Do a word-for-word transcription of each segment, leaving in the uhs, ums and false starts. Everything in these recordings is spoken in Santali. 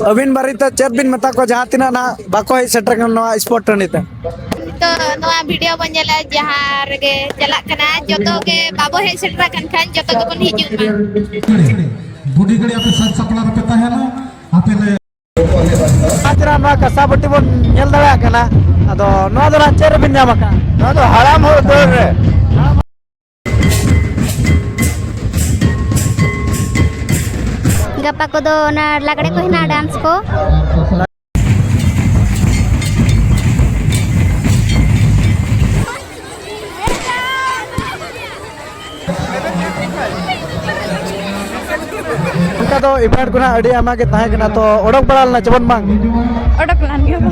ᱟᱹᱵᱤᱱ ᱵᱟᱨᱮᱛᱮ ᱪᱮᱫ ᱵᱤᱱ ᱢᱮᱛᱟ ᱠᱚᱣᱟ ᱡᱟᱦᱟᱸ ᱛᱤᱱᱟᱹᱜ ᱱᱟᱦᱟᱜ ᱵᱟᱠᱚ ᱦᱮᱡ ᱥᱮᱴᱮᱨ ᱠᱟᱱᱟ ᱱᱚᱣᱟ ᱥᱯᱳᱨᱴ ᱴᱟᱺᱰᱤ ᱛᱮ? ᱱᱤᱛᱚᱜ ᱱᱚᱣᱟ ᱵᱷᱤᱰᱤᱭᱳ ᱵᱚᱱ ᱧᱮᱞᱟ, ᱡᱟᱦᱟᱸ ᱨᱮᱜᱮ ᱪᱟᱞᱟᱜ ᱠᱟᱱᱟ, ᱡᱚᱛᱚ ᱜᱮ ᱵᱟᱵᱚ ᱦᱮᱡ ᱥᱮᱴᱮᱨ ᱟᱠᱟᱱ ᱠᱷᱟᱱ, ᱡᱚᱛᱚ ᱜᱮᱵᱚᱱ ᱦᱤᱡᱩᱜ ᱢᱟ᱾ ᱵᱩᱰᱤ ᱜᱟᱹᱲᱤ ᱟᱯᱮ ᱥᱟᱡᱽ ᱥᱟᱯᱲᱟᱣ ᱨᱮᱯᱮ ᱛᱟᱦᱮᱱᱟ, ᱟᱯᱮ ᱞᱮ ᱟᱡ ᱨᱮᱱᱟᱜ ᱱᱚᱣᱟ ᱠᱟᱸᱥᱟᱵᱟᱹᱴᱤ ᱵᱚᱱ ᱧᱮᱞ ᱫᱟᱲᱮᱭᱟᱜ ᱠᱟᱱᱟ᱾ ᱟᱫᱚ ᱱᱚᱣᱟ ᱫᱚ ᱱᱟᱦᱟᱜ ᱪᱮᱫ ᱨᱮᱵᱤᱱ ᱧᱟᱢ ᱟᱠᱟᱫᱼᱟ? ᱱᱚᱣᱟ ᱫᱚ ᱦᱟᱲᱟᱢ ᱦᱚᱲ ᱫᱟᱹᱲ ᱨᱮ᱾ ᱜᱟᱯᱟ ᱠᱚᱫᱚ ᱚᱱᱟ ᱞᱟᱜᱽᱲᱮ ᱠᱚ ᱦᱮᱱᱟᱜᱼᱟ, ᱰᱟᱱᱥ ᱠᱚ᱾ ᱚᱱᱠᱟ ᱫᱚ ᱤᱵᱷᱮᱱᱴ ᱠᱚ ᱱᱟᱦᱟᱜ ᱟᱹᱰᱤ ᱟᱭᱢᱟ ᱜᱮ ᱛᱟᱦᱮᱸ ᱠᱟᱱᱟ, ᱛᱚ ᱚᱰᱚᱠ ᱵᱟᱲᱟ ᱞᱮᱱᱟ ᱪᱮ ᱵᱟᱝ? ᱚᱰᱚᱠ ᱞᱮᱱ ᱜᱮᱭᱟ ᱵᱚ᱾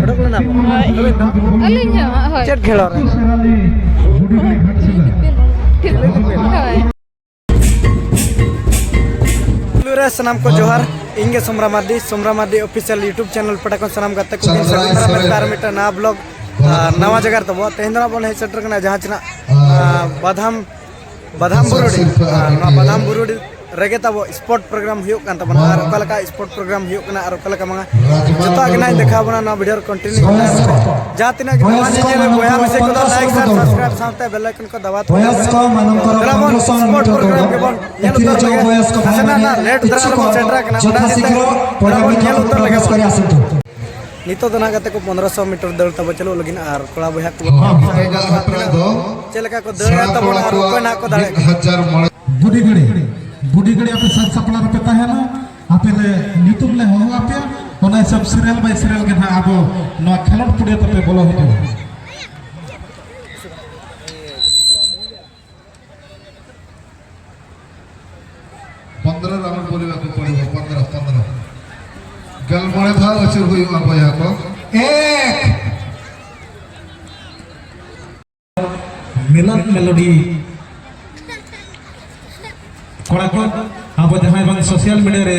ᱚᱰᱚᱠ ᱞᱮᱱᱟ ᱵᱚ? ᱦᱳᱭ᱾ ᱟᱹᱵᱤᱱ ᱫᱚ? ᱟᱹᱞᱤᱧ ᱦᱚᱸ, ᱦᱳᱭ᱾ ᱪᱮᱫ ᱠᱷᱮᱞᱳᱰ ᱨᱮ? ᱦᱳᱭ᱾ ᱯᱩᱭᱞᱩ ᱨᱮ ᱥᱟᱱᱟᱢ ᱠᱚ ᱡᱚᱦᱟᱨ, ᱤᱧ ᱜᱮ Somra Mardi, Somra Mardi official YouTube channel ᱯᱟᱦᱴᱟ ᱠᱷᱚᱱ ᱥᱟᱱᱟᱢ ᱜᱟᱛᱮ ᱠᱚ ᱥᱟᱹᱜᱩᱱ ᱫᱟᱨᱟᱢ ᱢᱤᱫᱴᱟᱝ ᱱᱟᱣᱟ ᱵᱞᱚᱜ, ᱟᱨ ᱱᱟᱣᱟ ᱡᱟᱭᱜᱟ ᱨᱮ ᱛᱟᱵᱚ᱾ ᱛᱮᱦᱮᱧ ᱫᱚ ᱱᱟᱜ ᱵᱚᱱ ᱦᱮᱡ ᱥᱮᱴᱮᱨ ᱠᱟᱱᱟ ᱡᱟᱦᱟᱸ ᱪᱮ ᱱᱟᱜ, ᱟᱨ, ᱵᱟᱫᱷᱟᱢ, ᱵᱟᱫᱷᱟᱢ ᱵᱩᱨᱩᱰᱤ, ᱟᱨ ᱱᱚᱣᱟ ᱵᱟᱫᱷᱟᱢ ᱵᱩᱨᱩᱰᱤ ᱨᱮᱜᱮ ᱛᱟᱵᱚ ᱥᱯᱳᱨᱴ ᱯᱨᱳᱜᱨᱟᱢ ᱦᱩᱭᱩᱜ ᱠᱟᱱ ᱛᱟᱵᱚᱱᱟ, ᱟᱨ ᱚᱠᱟ ᱞᱮᱠᱟ ᱥᱯᱳᱨᱴ ᱯᱨᱳᱜᱨᱟᱢ ᱦᱩᱭᱩᱜ ᱠᱟᱱᱟ ᱟᱨ ᱚᱠᱟ ᱞᱮᱠᱟ ᱵᱟᱝᱟ, ᱡᱚᱛᱚᱣᱟᱜ ᱜᱮ ᱱᱟᱜ ᱤᱧ ᱫᱮᱠᱷᱟᱣ ᱵᱚᱱᱟ ᱱᱚᱣᱟ ᱵᱷᱤᱰᱤᱭᱳ ᱨᱮ ᱠᱚᱱᱴᱤᱱᱤᱭᱩ ᱛᱟᱦᱮᱱ ᱯᱮ᱾ ᱡᱟᱦᱟᱸ ᱛᱤᱱᱟᱹᱜ ᱜᱮ ᱱᱟᱣᱟ ᱧᱮᱧᱮᱞ ᱵᱚᱭᱦᱟ ᱢᱤᱥᱤ ᱠᱚᱫᱚ ᱞᱟᱭᱤᱠ, ᱥᱮᱭᱟᱨ, ᱥᱟᱵᱥᱠᱨᱟᱭᱤᱵ ᱥᱟᱶᱛᱮ ᱵᱮᱞ ᱟᱭᱠᱚᱱ ᱠᱚ ᱫᱟᱵᱟᱣ ᱛᱟᱵᱚᱱ ᱯᱮ᱾ ᱫᱮᱞᱟ ᱵᱚᱱ ᱥᱯᱳᱨᱴ ᱯᱨᱳᱜᱨᱟᱢ ᱜᱮᱵᱚᱱ ᱧᱮᱞ ᱩᱛᱟᱹᱨ ᱞᱮᱜᱮ᱾ ᱱᱟᱥᱮᱱᱟᱜ ᱱᱟᱜ ᱞᱮᱴ ᱫᱷᱟᱨᱟ ᱨᱮᱵᱚᱱ ᱥᱮᱴᱮᱨ ᱟᱠᱟᱱᱟ, ᱚᱱᱟ ᱦᱚᱛᱮᱡ ᱛᱮ ᱫᱮᱞᱟ ᱵᱚᱱ ᱧᱮᱞ ᱩᱛᱟᱹᱨ ᱞᱮᱜᱮ ᱵᱚᱱ᱾ ᱱᱤᱛᱚᱜ ᱫᱚ ᱱᱟᱜ ᱜᱟᱛᱮ ᱠᱚ ᱯᱚᱱᱫᱽᱨᱚᱥᱚ ᱢᱤᱴᱟᱨ ᱫᱟᱹᱲ ᱛᱟᱵᱚ ᱪᱟᱹᱞᱩᱜ ᱞᱟᱹᱜᱤᱫ, ᱟᱨ ᱠᱚᱲᱟ ᱵᱚᱭᱦᱟ ᱠᱚ ᱦᱚᱸ, ᱦᱚᱸ, ᱦᱚᱸ, ᱪᱮᱫ ᱞᱮᱠᱟ ᱠᱚ ᱫᱟᱹᱲᱮᱫ ᱛᱟᱵᱚᱱᱟ ᱟᱨ ᱚᱠᱚᱭ ᱱᱟᱜ ᱠᱚ ᱫᱟᱲᱮᱭᱟᱜ ᱠᱟᱱᱟ᱾ ᱵᱩᱰᱤ ᱜᱟᱹᱲᱤ, ᱵᱩᱰᱤ ᱜᱟᱹᱲᱤ ᱟᱯᱮ ᱥᱟᱡᱽ ᱥᱟᱯᱲᱟᱣ ᱨᱮᱯᱮ ᱛᱟᱦᱮᱱᱟ, ᱟᱯᱮ ᱞᱮ ᱧᱩᱛᱩᱢ ᱞᱮ ᱦᱚᱦᱚ ᱟᱯᱮᱭᱟ, ᱚᱱᱟ ᱦᱤᱥᱟᱹᱵ ᱥᱤᱨᱤᱭᱟᱞ ᱵᱟᱭ ᱥᱤᱨᱤᱭᱟᱞ ᱜᱮ ᱱᱟᱦᱟᱜ ᱟᱵᱚ ᱱᱚᱣᱟ ᱠᱷᱮᱞᱳᱰ ᱯᱩᱲᱤᱭᱟᱹ ᱛᱟᱯᱮ ᱵᱚᱞᱚ ᱦᱤᱡᱩᱜᱼᱟ᱾ ᱯᱚᱱᱫᱽᱨᱚ ᱨᱟᱣᱩᱱᱰ ᱵᱚᱞᱤᱵᱟᱠᱚ ᱯᱚᱲᱤᱵᱚ, ᱯᱚᱱᱫᱽᱨᱚ, ᱯᱚᱱᱫᱽᱨᱚ᱾ ᱜᱮᱞ ᱢᱚᱬᱮ ᱫᱷᱟᱣ ᱟᱹᱪᱩᱨ ᱦᱩᱭᱩᱜᱼᱟ ᱵᱚᱭᱦᱟ ᱠᱚ᱾ ᱮᱠ! ᱢᱤᱞᱚᱱ ᱢᱮᱞᱳᱰᱤ᱾ ᱠᱚᱲᱟ ᱠᱚ, ᱟᱵᱚ ᱡᱟᱦᱟᱸᱭ ᱵᱟᱝ ᱥᱳᱥᱟᱞ ᱢᱤᱰᱤᱭᱟ ᱨᱮ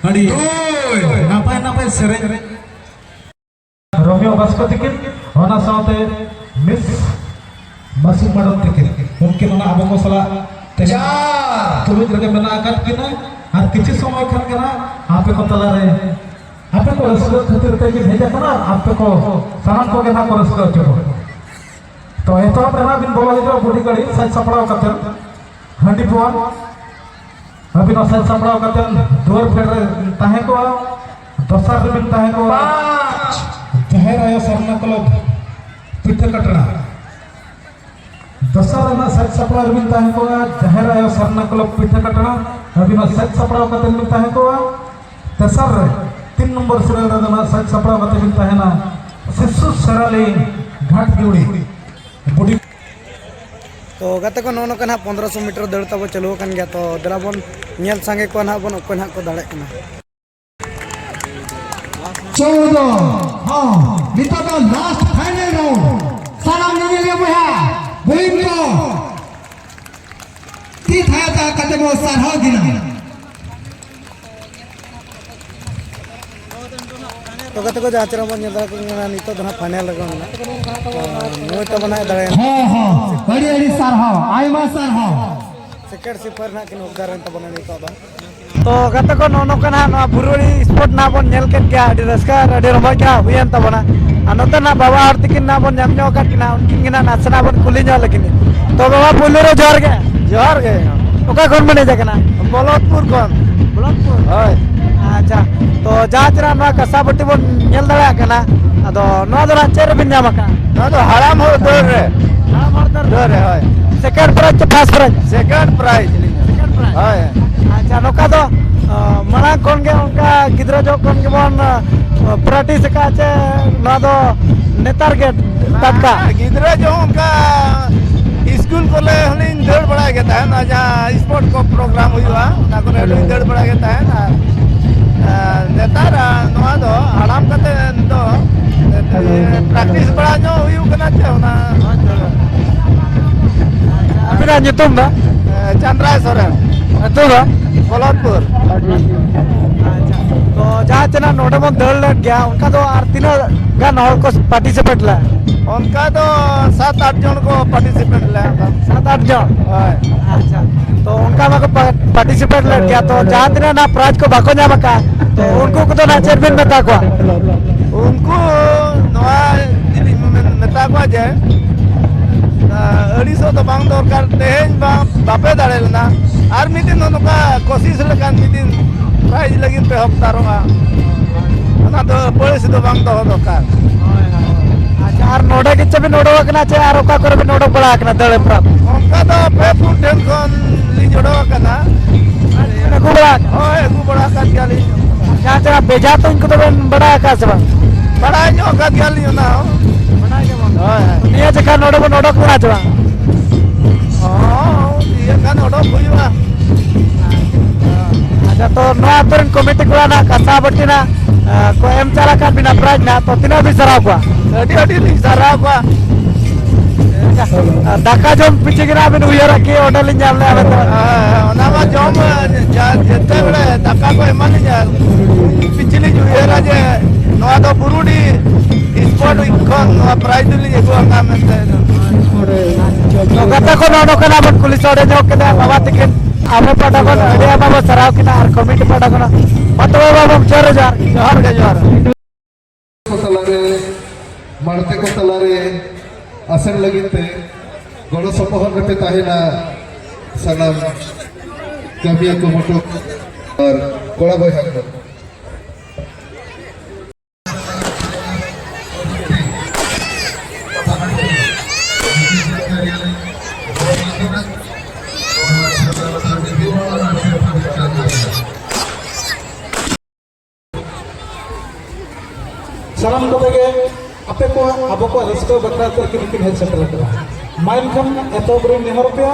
ᱟᱹᱰᱤ ᱱᱟᱯᱟᱭ ᱱᱟᱯᱟᱭ ᱥᱮᱨᱮᱧ, ᱨᱳᱢᱤᱭᱳ ᱵᱟᱥᱠᱚ ᱛᱤᱠᱤᱱ, ᱚᱱᱟ ᱥᱟᱶᱛᱮ ᱢᱤᱥ ᱢᱟᱹᱥᱤ ᱢᱟᱰᱚᱢ ᱛᱤᱠᱤᱱ, ᱩᱱᱠᱤᱱ ᱚᱱᱟ ᱟᱵᱚ ᱠᱚ ᱥᱟᱞᱟᱜ ᱛᱮᱦᱮᱧ ᱪᱟᱨ᱾ ᱛᱩᱞᱩᱡ ᱨᱮᱜᱮ ᱢᱮᱱᱟᱜ ᱟᱠᱟᱫ ᱠᱤᱱᱟ᱾ ᱟᱨ ᱠᱤᱪᱷᱩ ᱥᱚᱢᱚᱭ ᱠᱷᱟᱱ ᱜᱮ ᱱᱟᱜ ᱟᱯᱮ ᱠᱚ ᱛᱟᱞᱟᱨᱮ, ᱟᱯᱮ ᱠᱚ ᱨᱟᱹᱥᱠᱟᱹ ᱠᱷᱟᱹᱛᱤᱨ ᱛᱮ ᱜᱮ ᱦᱮᱡ ᱟᱠᱟᱱᱟ, ᱟᱯᱮ ᱠᱚ ᱥᱟᱱᱟᱢ ᱠᱚᱜᱮ ᱱᱟᱜ ᱠᱚ ᱨᱟᱹᱥᱠᱟᱹ ᱦᱚᱪᱚ ᱠᱚᱣᱟ᱾ ᱛᱚ ᱮᱛᱚᱦᱚᱵ ᱨᱮ ᱱᱟᱜ ᱵᱤᱱ ᱵᱚᱞᱚ ᱦᱤᱡᱩᱜᱼᱟ ᱵᱩᱰᱷᱤ ᱜᱟᱹᱲᱤ ᱥᱟᱡᱽ ᱥᱟᱯᱲᱟᱣ ᱠᱟᱛᱮ, ᱦᱟᱺᱰᱤ ᱯᱩᱣᱟ ᱟᱹᱵᱤᱱ ᱦᱚᱸ ᱥᱟᱡᱽ ᱥᱟᱯᱲᱟᱣ ᱠᱟᱛᱮ ᱫᱩᱣᱟᱹᱨ ᱯᱷᱮᱰ ᱨᱮ ᱛᱟᱦᱮᱸ ᱠᱚᱜᱼᱟ᱾ ᱫᱚᱥᱟᱨ ᱨᱮᱵᱤᱱ ᱛᱟᱦᱮᱸ ᱠᱚᱜᱼᱟ ᱡᱟᱦᱮᱨ ᱟᱭᱳ ᱥᱟᱨᱱᱟ ᱠᱞᱚᱵ ᱯᱤᱴᱷᱟᱹ ᱠᱟᱴᱲᱟ᱾ ᱫᱚᱥᱟᱨ ᱨᱮᱱᱟᱜ ᱥᱟᱡᱽ ᱥᱟᱯᱲᱟᱣ ᱨᱮᱵᱤᱱ ᱛᱟᱦᱮᱸ ᱠᱚᱜᱼᱟ ᱡᱟᱦᱮᱨ ᱟᱭᱳ ᱥᱟᱨᱱᱟ ᱠᱞᱚᱵ ᱯᱤᱴᱷᱟᱹ ᱠᱟᱴᱲᱟ᱾ ᱟᱹᱵᱤᱱᱟᱜ ᱥᱟᱡᱽ ᱥᱟᱯᱲᱟᱣ ᱠᱟᱛᱮ ᱵᱤᱱ ᱛᱟᱦᱮᱸ ᱠᱚᱜᱼᱟ᱾ ᱛᱮᱥᱟᱨ ᱨᱮ ᱛᱤᱱ ᱱᱚᱢᱵᱚᱨ ᱥᱤᱨᱤᱭᱟᱞ ᱨᱮᱫᱚ ᱱᱟᱜ ᱥᱟᱡᱽ ᱥᱟᱯᱲᱟᱣ ᱠᱟᱛᱮ ᱵᱤᱱ ᱛᱟᱦᱮᱱᱟ ᱥᱤᱥᱩ ᱥᱮᱨᱟᱞᱤ ᱜᱷᱟᱴ ᱡᱩᱲᱤ ᱵᱩᱰᱤ᱾ ᱛᱚ ᱜᱟᱛᱮ ᱠᱚ, ᱱᱚᱜᱼᱚ ᱱᱚᱝᱠᱟ ᱱᱟᱦᱟᱜ ᱯᱚᱱᱫᱽᱨᱚᱥᱚ ᱢᱤᱴᱟᱨ ᱫᱟᱹᱲ ᱛᱟᱵᱚ ᱪᱟᱹᱞᱩ ᱟᱠᱟᱱ ᱜᱮᱭᱟ᱾ ᱛᱚ ᱫᱮᱞᱟ ᱵᱚᱱ ᱧᱮᱞ ᱥᱟᱸᱜᱮ ᱠᱚᱣᱟ ᱱᱟᱦᱟᱜ ᱵᱚᱱ, ᱚᱠᱚᱭ ᱱᱟᱦᱟᱜ ᱠᱚ ᱫᱟᱲᱮᱜ ᱠᱟᱱᱟ᱾ ᱪᱳᱫᱚ, ᱦᱚᱸ, ᱱᱤᱛᱚᱜ ᱫᱚ ᱞᱟᱥᱴ ᱯᱷᱟᱭᱱᱟᱞ ᱨᱟᱣᱩᱱᱰ᱾ ᱥᱟᱱᱟᱢ ᱧᱮᱧᱮᱞᱤᱭᱟᱹ ᱵᱚᱭᱦᱟ, ᱵᱚᱦᱤᱱ ᱠᱚ, ᱛᱤ ᱛᱷᱟᱭᱚ ᱛᱷᱟᱭᱚ ᱠᱟᱛᱮ ᱵᱚ ᱥᱟᱨᱦᱟᱣ ᱠᱤᱱᱟ᱾ ᱛᱚ ᱜᱟᱛᱮ ᱠᱚ, ᱡᱟᱦᱟᱸ ᱪᱮᱦᱨᱟ ᱵᱚᱱ ᱧᱮᱞ ᱫᱟᱲᱮᱭᱟᱜ ᱠᱟᱱᱟ, ᱱᱤᱛᱚᱜ ᱫᱚ ᱱᱟᱦᱟᱜ ᱯᱷᱟᱭᱱᱟᱞ ᱨᱮ ᱢᱮᱱᱟᱜᱼᱟ᱾ ᱛᱚ ᱱᱩᱭ ᱛᱟᱵᱚᱱ ᱦᱟᱸᱜ ᱫᱟᱲᱮᱭᱮᱱᱟ᱾ ᱦᱚᱸ, ᱦᱚᱸ, ᱟᱹᱰᱤ ᱟᱹᱰᱤ ᱥᱟᱨᱦᱟᱣ, ᱟᱭᱢᱟ ᱥᱟᱨᱦᱟᱣ᱾ ᱥᱮᱠᱮᱱᱰ ᱥᱤᱯᱟᱹᱨ ᱱᱟᱦᱟᱜ ᱠᱤᱱ ᱚᱵᱽᱡᱟᱨ ᱮᱱ ᱛᱟᱵᱚᱱᱟ ᱱᱤᱛᱚᱜ ᱫᱚ᱾ ᱛᱚ ᱜᱟᱛᱮ ᱠᱚ, ᱱᱚᱜᱼᱚ ᱱᱚᱝᱠᱟ ᱱᱟᱦᱟᱜ ᱱᱚᱣᱟ ᱵᱩᱨᱩ ᱟᱹᱲᱤ ᱥᱯᱳᱨᱴ ᱱᱟᱦᱟᱜ ᱵᱚᱱ ᱧᱮᱞ ᱠᱮᱫ ᱜᱮᱭᱟ, ᱟᱹᱰᱤ ᱨᱟᱹᱥᱠᱟᱹ ᱟᱨ ᱟᱹᱰᱤ ᱨᱚᱢᱚᱡᱽ ᱱᱟᱦᱟᱜ ᱦᱩᱭᱮᱱ ᱛᱟᱵᱚᱱᱟ᱾ ᱟᱨ ᱱᱚᱛᱮ ᱱᱟᱦᱟᱜ ᱵᱟᱵᱟ ᱦᱚᱲ ᱛᱟᱹᱠᱤᱱ ᱱᱟᱦᱟᱜ ᱵᱚᱱ ᱧᱟᱢ ᱧᱚᱜ ᱟᱠᱟᱫ ᱠᱤᱱᱟ, ᱩᱱᱠᱤᱱ ᱜᱮ ᱱᱟᱦᱟᱜ ᱱᱟᱥᱮᱱᱟᱜ ᱵᱚᱱ ᱠᱩᱞᱤ ᱧᱚᱜ ᱞᱮᱠᱤᱱ᱾ ᱛᱚ ᱵᱟᱵᱟ, ᱯᱳᱭᱞᱳ ᱨᱮ ᱡᱚᱦᱟᱨ ᱜᱮ᱾ ᱡᱚᱦᱟᱨ ᱜᱮ᱾ ᱚᱠᱟ ᱠᱷᱚᱱ ᱵᱚᱱ ᱦᱮᱡ ᱟᱠᱟᱱᱟ? ᱵᱚᱞᱚᱛᱯᱩᱨ ᱠᱷᱚᱱ᱾ ᱵᱚᱞᱚᱛᱯᱩᱨ? ᱦᱳᱭ᱾ ᱟᱪᱪᱷᱟ, ᱛᱚ ᱡᱟᱦᱟᱸ ᱛᱤᱱᱟᱹᱜ ᱱᱚᱣᱟ ᱠᱟᱸᱥᱟ ᱵᱟᱹᱴᱤ ᱵᱚᱱ ᱧᱮᱞ ᱫᱟᱲᱮᱭᱟᱜ ᱠᱟᱱᱟ, ᱟᱫᱚ ᱱᱚᱣᱟ ᱫᱚ ᱱᱟᱦᱟᱜ ᱪᱮᱫ ᱨᱮᱵᱤᱱ ᱧᱟᱢ ᱟᱠᱟᱫᱼᱟ? ᱱᱚᱣᱟ ᱫᱚ ᱦᱟᱲᱟᱢ ᱦᱚᱲ ᱫᱟᱹᱲ ᱨᱮ᱾ ᱦᱟᱲᱟᱢ ᱦᱚᱲ ᱫᱟᱹᱲ ᱨᱮ? ᱫᱟᱹᱲ ᱨᱮ, ᱦᱳᱭ᱾ ᱥᱮᱠᱮᱱᱰ ᱯᱨᱟᱭᱤᱡᱽ ᱪᱮ first prize? Second prize. Second prize. ᱦᱳᱭ᱾ ᱟᱪᱪᱷᱟ, ᱱᱚᱝᱠᱟ ᱫᱚ, ᱚ, ᱢᱟᱲᱟᱝ ᱠᱷᱚᱱ ᱜᱮ ᱚᱱᱠᱟ ᱜᱤᱫᱽᱨᱟᱹ ᱡᱚᱦᱚᱜ ᱠᱷᱚᱱ ᱜᱮᱵᱚᱱ, ᱚ, ᱯᱨᱮᱠᱴᱤᱥ ᱟᱠᱟᱫᱼᱟ ᱪᱮ ᱱᱚᱣᱟ ᱫᱚ ᱱᱮᱛᱟᱨ ᱜᱮ ᱴᱟᱴᱠᱟ? ᱜᱤᱫᱽᱨᱟᱹ ᱡᱚᱦᱚᱜ ᱚᱱᱠᱟ ᱤᱥᱠᱩᱞ ᱠᱚᱨᱮ ᱦᱚᱸᱞᱤᱧ ᱫᱟᱹᱲ ᱵᱟᱲᱟᱭ ᱜᱮ ᱛᱟᱦᱮᱸᱫ, ᱟᱨ ᱡᱟᱦᱟᱸ ᱥᱯᱳᱨᱴ ᱠᱚ ᱯᱨᱳᱜᱨᱟᱢ ᱦᱩᱭᱩᱜᱼᱟ, ᱚᱱᱟ ᱠᱚᱨᱮ ᱦᱚᱸᱞᱤᱧ ᱫᱟᱹᱲ ᱵᱟᱲᱟᱭ ᱜᱮ ᱛᱟᱦᱮᱸᱫ᱾ ᱟᱨ, ᱟᱨ ᱱᱮᱛᱟᱨ, ᱟᱨ ᱱᱚᱣᱟ ᱫᱚ ᱦᱟᱲᱟᱢ ᱠᱟᱛᱮ ᱫᱚ ᱯᱨᱮᱠᱴᱤᱥ ᱵᱟᱲᱟ ᱧᱚᱜ ᱦᱩᱭᱩᱜ ᱠᱟᱱᱟ ᱪᱮ, ᱚᱱᱟ᱾ ᱟᱹᱵᱤᱱᱟᱜ ᱧᱩᱛᱩᱢ ᱫᱚ? ᱮ, ᱪᱟᱸᱫᱽᱨᱟᱭ ᱥᱚᱨᱮᱱ᱾ ᱟᱹᱛᱩ ᱫᱚ? ᱵᱚᱞᱚᱛᱯᱩᱨ᱾ ᱟᱪᱪᱷᱟ᱾ ᱛᱚ, ᱡᱟᱦᱟᱸ ᱛᱤᱱᱟᱹᱜ ᱱᱚᱰᱮ ᱵᱚᱱ ᱫᱟᱹᱲ ᱞᱮᱫ ᱜᱮᱭᱟ, ᱚᱱᱠᱟ ᱫᱚ ᱟᱨ ᱛᱤᱱᱟᱹᱜ ᱜᱟᱱ ᱦᱚᱲ ᱠᱚ ᱯᱟᱨᱴᱤᱥᱤᱯᱮᱴ ᱞᱮᱫᱼᱟ? ᱚᱱᱠᱟ ᱫᱚ ᱥᱟᱛ ᱟᱴ ᱡᱚᱱ ᱠᱚ ᱯᱟᱨᱴᱤᱥᱤᱯᱮᱴ ᱞᱮᱫᱼᱟ᱾ ᱥᱟᱛ ᱟᱴ ᱡᱚᱱ? ᱦᱳᱭ᱾ ᱟᱪᱪᱷᱟ᱾ ᱛᱚ, ᱚᱱᱠᱟ ᱢᱟᱠᱚ ᱯᱟ-, ᱯᱟᱨᱴᱤᱥᱤᱯᱮᱴ ᱞᱮᱫ ᱜᱮᱭᱟ, ᱛᱚ ᱡᱟᱦᱟᱸ ᱛᱤᱱᱟᱹᱜ ᱱᱟᱜ ᱯᱨᱟᱭᱤᱡᱽ ᱠᱚ ᱵᱟᱠᱚ ᱧᱟᱢ ᱟᱠᱟᱫ, ᱛᱚ ᱩᱱᱠᱩ ᱠᱚᱫᱚ ᱱᱟᱜ ᱪᱮᱫ ᱵᱤᱱ ᱢᱮᱛᱟ ᱠᱚᱣᱟ? ᱩᱱᱠᱩ ᱱᱚᱣᱟ ᱡᱤᱱᱤᱥ ᱢᱮᱱ- ᱢᱮᱛᱟ ᱠᱚᱣᱟ ᱡᱮ, ᱟᱹᱲᱤᱥᱚᱜ ᱫᱚ ᱵᱟᱝ ᱫᱚᱨᱠᱟᱨ᱾ ᱛᱮᱦᱮᱧ ᱵᱟ ᱵᱟᱯᱮ ᱫᱟᱲᱮ ᱞᱮᱱᱟ, ᱟᱨ ᱢᱤᱫ ᱫᱤᱱ ᱱᱚᱜᱼᱚ ᱱᱚᱝᱠᱟ ᱠᱳᱥᱤᱥ ᱞᱮᱠᱷᱟᱱ ᱢᱤᱫ ᱫᱤᱱ ᱯᱨᱟᱭᱤᱡᱽ ᱞᱟᱹᱜᱤᱫ ᱯᱮ ᱦᱚᱠᱫᱟᱨᱚᱜᱼᱟ᱾ ᱚᱱᱟ ᱫᱚ ᱟᱹᱯᱟᱹᱲᱤᱥ ᱫᱚ ᱵᱟᱝ ᱫᱚᱦᱚ ᱫᱚᱨᱠᱟᱨ᱾ ᱟᱪᱪᱷᱟ, ᱟᱨ ᱱᱚᱰᱮ ᱜᱮ ᱪᱮᱫ ᱵᱤᱱ ᱚᱰᱚᱠ ᱟᱠᱟᱱᱟ ᱪᱮ ᱟᱨ ᱚᱠᱟ ᱠᱚᱨᱮ ᱵᱤᱱ ᱚᱰᱚᱠ ᱵᱟᱲᱟ ᱟᱠᱟᱱᱟ ᱫᱟᱹᱲ ᱦᱮᱯᱨᱟᱣ? ᱚᱱᱠᱟ ᱫᱚ ᱯᱮ ᱯᱩᱱ ᱴᱷᱮᱱ ᱠᱷᱚᱱ ᱞᱤᱧ ᱚᱰᱚᱠ ᱟᱠᱟᱱᱟ᱾ ᱟᱹᱜᱩ ᱵᱟᱲᱟ ᱟᱠᱟᱱᱟ? ᱦᱳᱭ, ᱟᱹᱜᱩ ᱵᱟᱲᱟ ᱟᱠᱟᱫ ᱜᱮᱭᱟᱞᱤᱧ᱾ ᱡᱟᱦᱟᱸ ᱡᱟᱦᱟᱸ ᱵᱮᱡᱷᱟ ᱛᱩᱧ ᱠᱚᱫᱚ ᱵᱮᱱ ᱵᱟᱲᱟᱭ ᱟᱠᱟᱫ ᱥᱮ ᱵᱟᱝ? ᱵᱟᱲᱟᱭ ᱧᱚᱜ ᱟᱠᱟᱫ ᱜᱮᱭᱟᱞᱤᱧ ᱚᱱᱟ ᱦᱚᱸ᱾ ᱵᱟᱲᱟᱭ ᱜᱮ ᱵᱟᱝ? ᱦᱳᱭ, ᱦᱳᱭ᱾ ᱱᱤᱭᱟᱹ ᱡᱚᱠᱷᱟ ᱱᱚᱰᱮ ᱵᱚᱱ ᱚᱰᱚᱠ ᱞᱮᱱᱟ ᱪᱮ ᱵᱟᱝ? ᱦᱚᱸ, ᱤᱭᱟᱹ ᱠᱷᱟᱱ ᱚᱰᱚᱠ ᱦᱩᱭᱩᱜᱼᱟ᱾ ᱟᱪᱪᱷᱟ, ᱛᱚ ᱱᱚᱣᱟ ᱟᱹᱛᱩ ᱨᱮᱱ ᱠᱚᱢᱤᱴᱤ ᱠᱚᱲᱟ ᱱᱟᱜ ᱠᱟᱸᱥᱟ ᱵᱟᱹᱴᱤ ᱱᱟᱜ, ᱮ, ᱠᱚ ᱮᱢ ᱪᱟᱞ ᱟᱠᱟᱫ ᱵᱤᱱᱟ ᱯᱨᱟᱭᱤᱡᱽ ᱱᱟᱜ, ᱛᱚ ᱛᱤᱱᱟᱹᱜ ᱵᱤᱱ ᱥᱟᱨᱦᱟᱣ ᱠᱚᱣᱟ? ᱟᱹᱰᱤ ᱟᱹᱰᱤ ᱞᱤᱧ ᱥᱟᱨᱦᱟᱣ ᱠᱚᱣᱟ᱾ ᱟᱨ ᱫᱟᱠᱟ ᱡᱚᱢ ᱯᱤᱪᱷᱤ ᱜᱮ ᱱᱟᱜ ᱵᱤᱱ ᱩᱭᱦᱟᱹᱨᱟ ᱠᱤ ᱚᱸᱰᱮ ᱞᱤᱧ ᱧᱟᱢ ᱞᱮᱜᱼᱟ ᱢᱮᱱᱛᱮ? ᱦᱮᱸ, ᱚᱱᱟ ᱢᱟ ᱡᱚᱢ, ᱡᱟ-, ᱡᱮᱛᱮ ᱵᱮᱲᱮ ᱫᱟᱠᱟ ᱠᱚ ᱮᱢᱟᱞᱤᱧᱟ, ᱯᱤᱪᱷᱤ ᱞᱤᱧ ᱩᱭᱦᱟᱹᱨᱟ ᱡᱮ ᱱᱚᱣᱟ ᱫᱚ ᱵᱩᱨᱩᱰᱤ ᱥᱯᱳᱨᱴ ᱠᱷᱚᱱ ᱱᱚᱣᱟ ᱯᱨᱟᱭᱤᱡᱽ ᱫᱚᱞᱤᱧ ᱟᱹᱜᱩ ᱟᱠᱟᱫᱼᱟ ᱢᱮᱱᱛᱮ᱾ ᱛᱚ ᱜᱟᱛᱮ ᱠᱚ, ᱱᱚᱜᱼᱚ ᱱᱚᱝᱠᱟᱱᱟᱜ ᱵᱚᱱ ᱠᱩᱞᱤ ᱥᱚᱲᱮ ᱧᱚᱜ ᱠᱮᱫᱟ ᱵᱟᱵᱟ ᱛᱟᱹᱠᱤᱱ᱾ ᱟᱵᱚ ᱯᱟᱦᱴᱟ ᱠᱷᱚᱱ ᱟᱹᱰᱤ ᱟᱭᱢᱟ ᱵᱚᱱ ᱥᱟᱨᱦᱟᱣ ᱠᱤᱱᱟ ᱟᱨ ᱠᱚᱢᱤᱴᱤ ᱯᱟᱦᱴᱟ ᱠᱷᱚᱱ ᱢᱟ ᱛᱚᱵᱮ ᱵᱟᱵᱟ ᱡᱚᱦᱟᱨ ᱡᱚᱦᱟᱨ᱾ ᱡᱚᱦᱟᱨ ᱜᱮ, ᱡᱚᱦᱟᱨ᱾ ᱠᱚ ᱛᱟᱞᱟᱨᱮ, ᱢᱟᱲᱛᱮ ᱠᱚ ᱛᱟᱞᱟᱨᱮ ᱟᱥᱮᱱ ᱞᱟᱹᱜᱤᱫ ᱛᱮ ᱜᱚᱲᱚ ᱥᱚᱯᱚᱦᱚᱫ ᱨᱮᱯᱮ ᱛᱟᱦᱮᱱᱟ ᱥᱟᱱᱟᱢ ᱠᱟᱹᱢᱤᱭᱟᱹ ᱠᱚ ᱢᱚᱴᱚᱠ ᱟᱨ ᱠᱚᱲᱟ ᱵᱚᱭᱦᱟ ᱠᱚ᱾ ᱥᱟᱱᱟᱢ ᱠᱚᱛᱮ ᱜᱮ ᱟᱯᱮ ᱠᱚᱣᱟᱜ, ᱟᱵᱚ ᱠᱚᱣᱟᱜ ᱨᱟᱹᱥᱠᱟᱹ ᱵᱟᱠᱷᱨᱟ ᱛᱮ ᱠᱤᱱ, ᱠᱤᱱ ᱦᱮᱡ ᱥᱮᱴᱮᱨ ᱟᱠᱟᱱᱟ᱾ ᱢᱟ ᱮᱱᱠᱷᱟᱱ ᱮᱛᱚᱦᱚᱵ ᱨᱤᱧ ᱱᱮᱦᱚᱨ ᱯᱮᱭᱟ᱾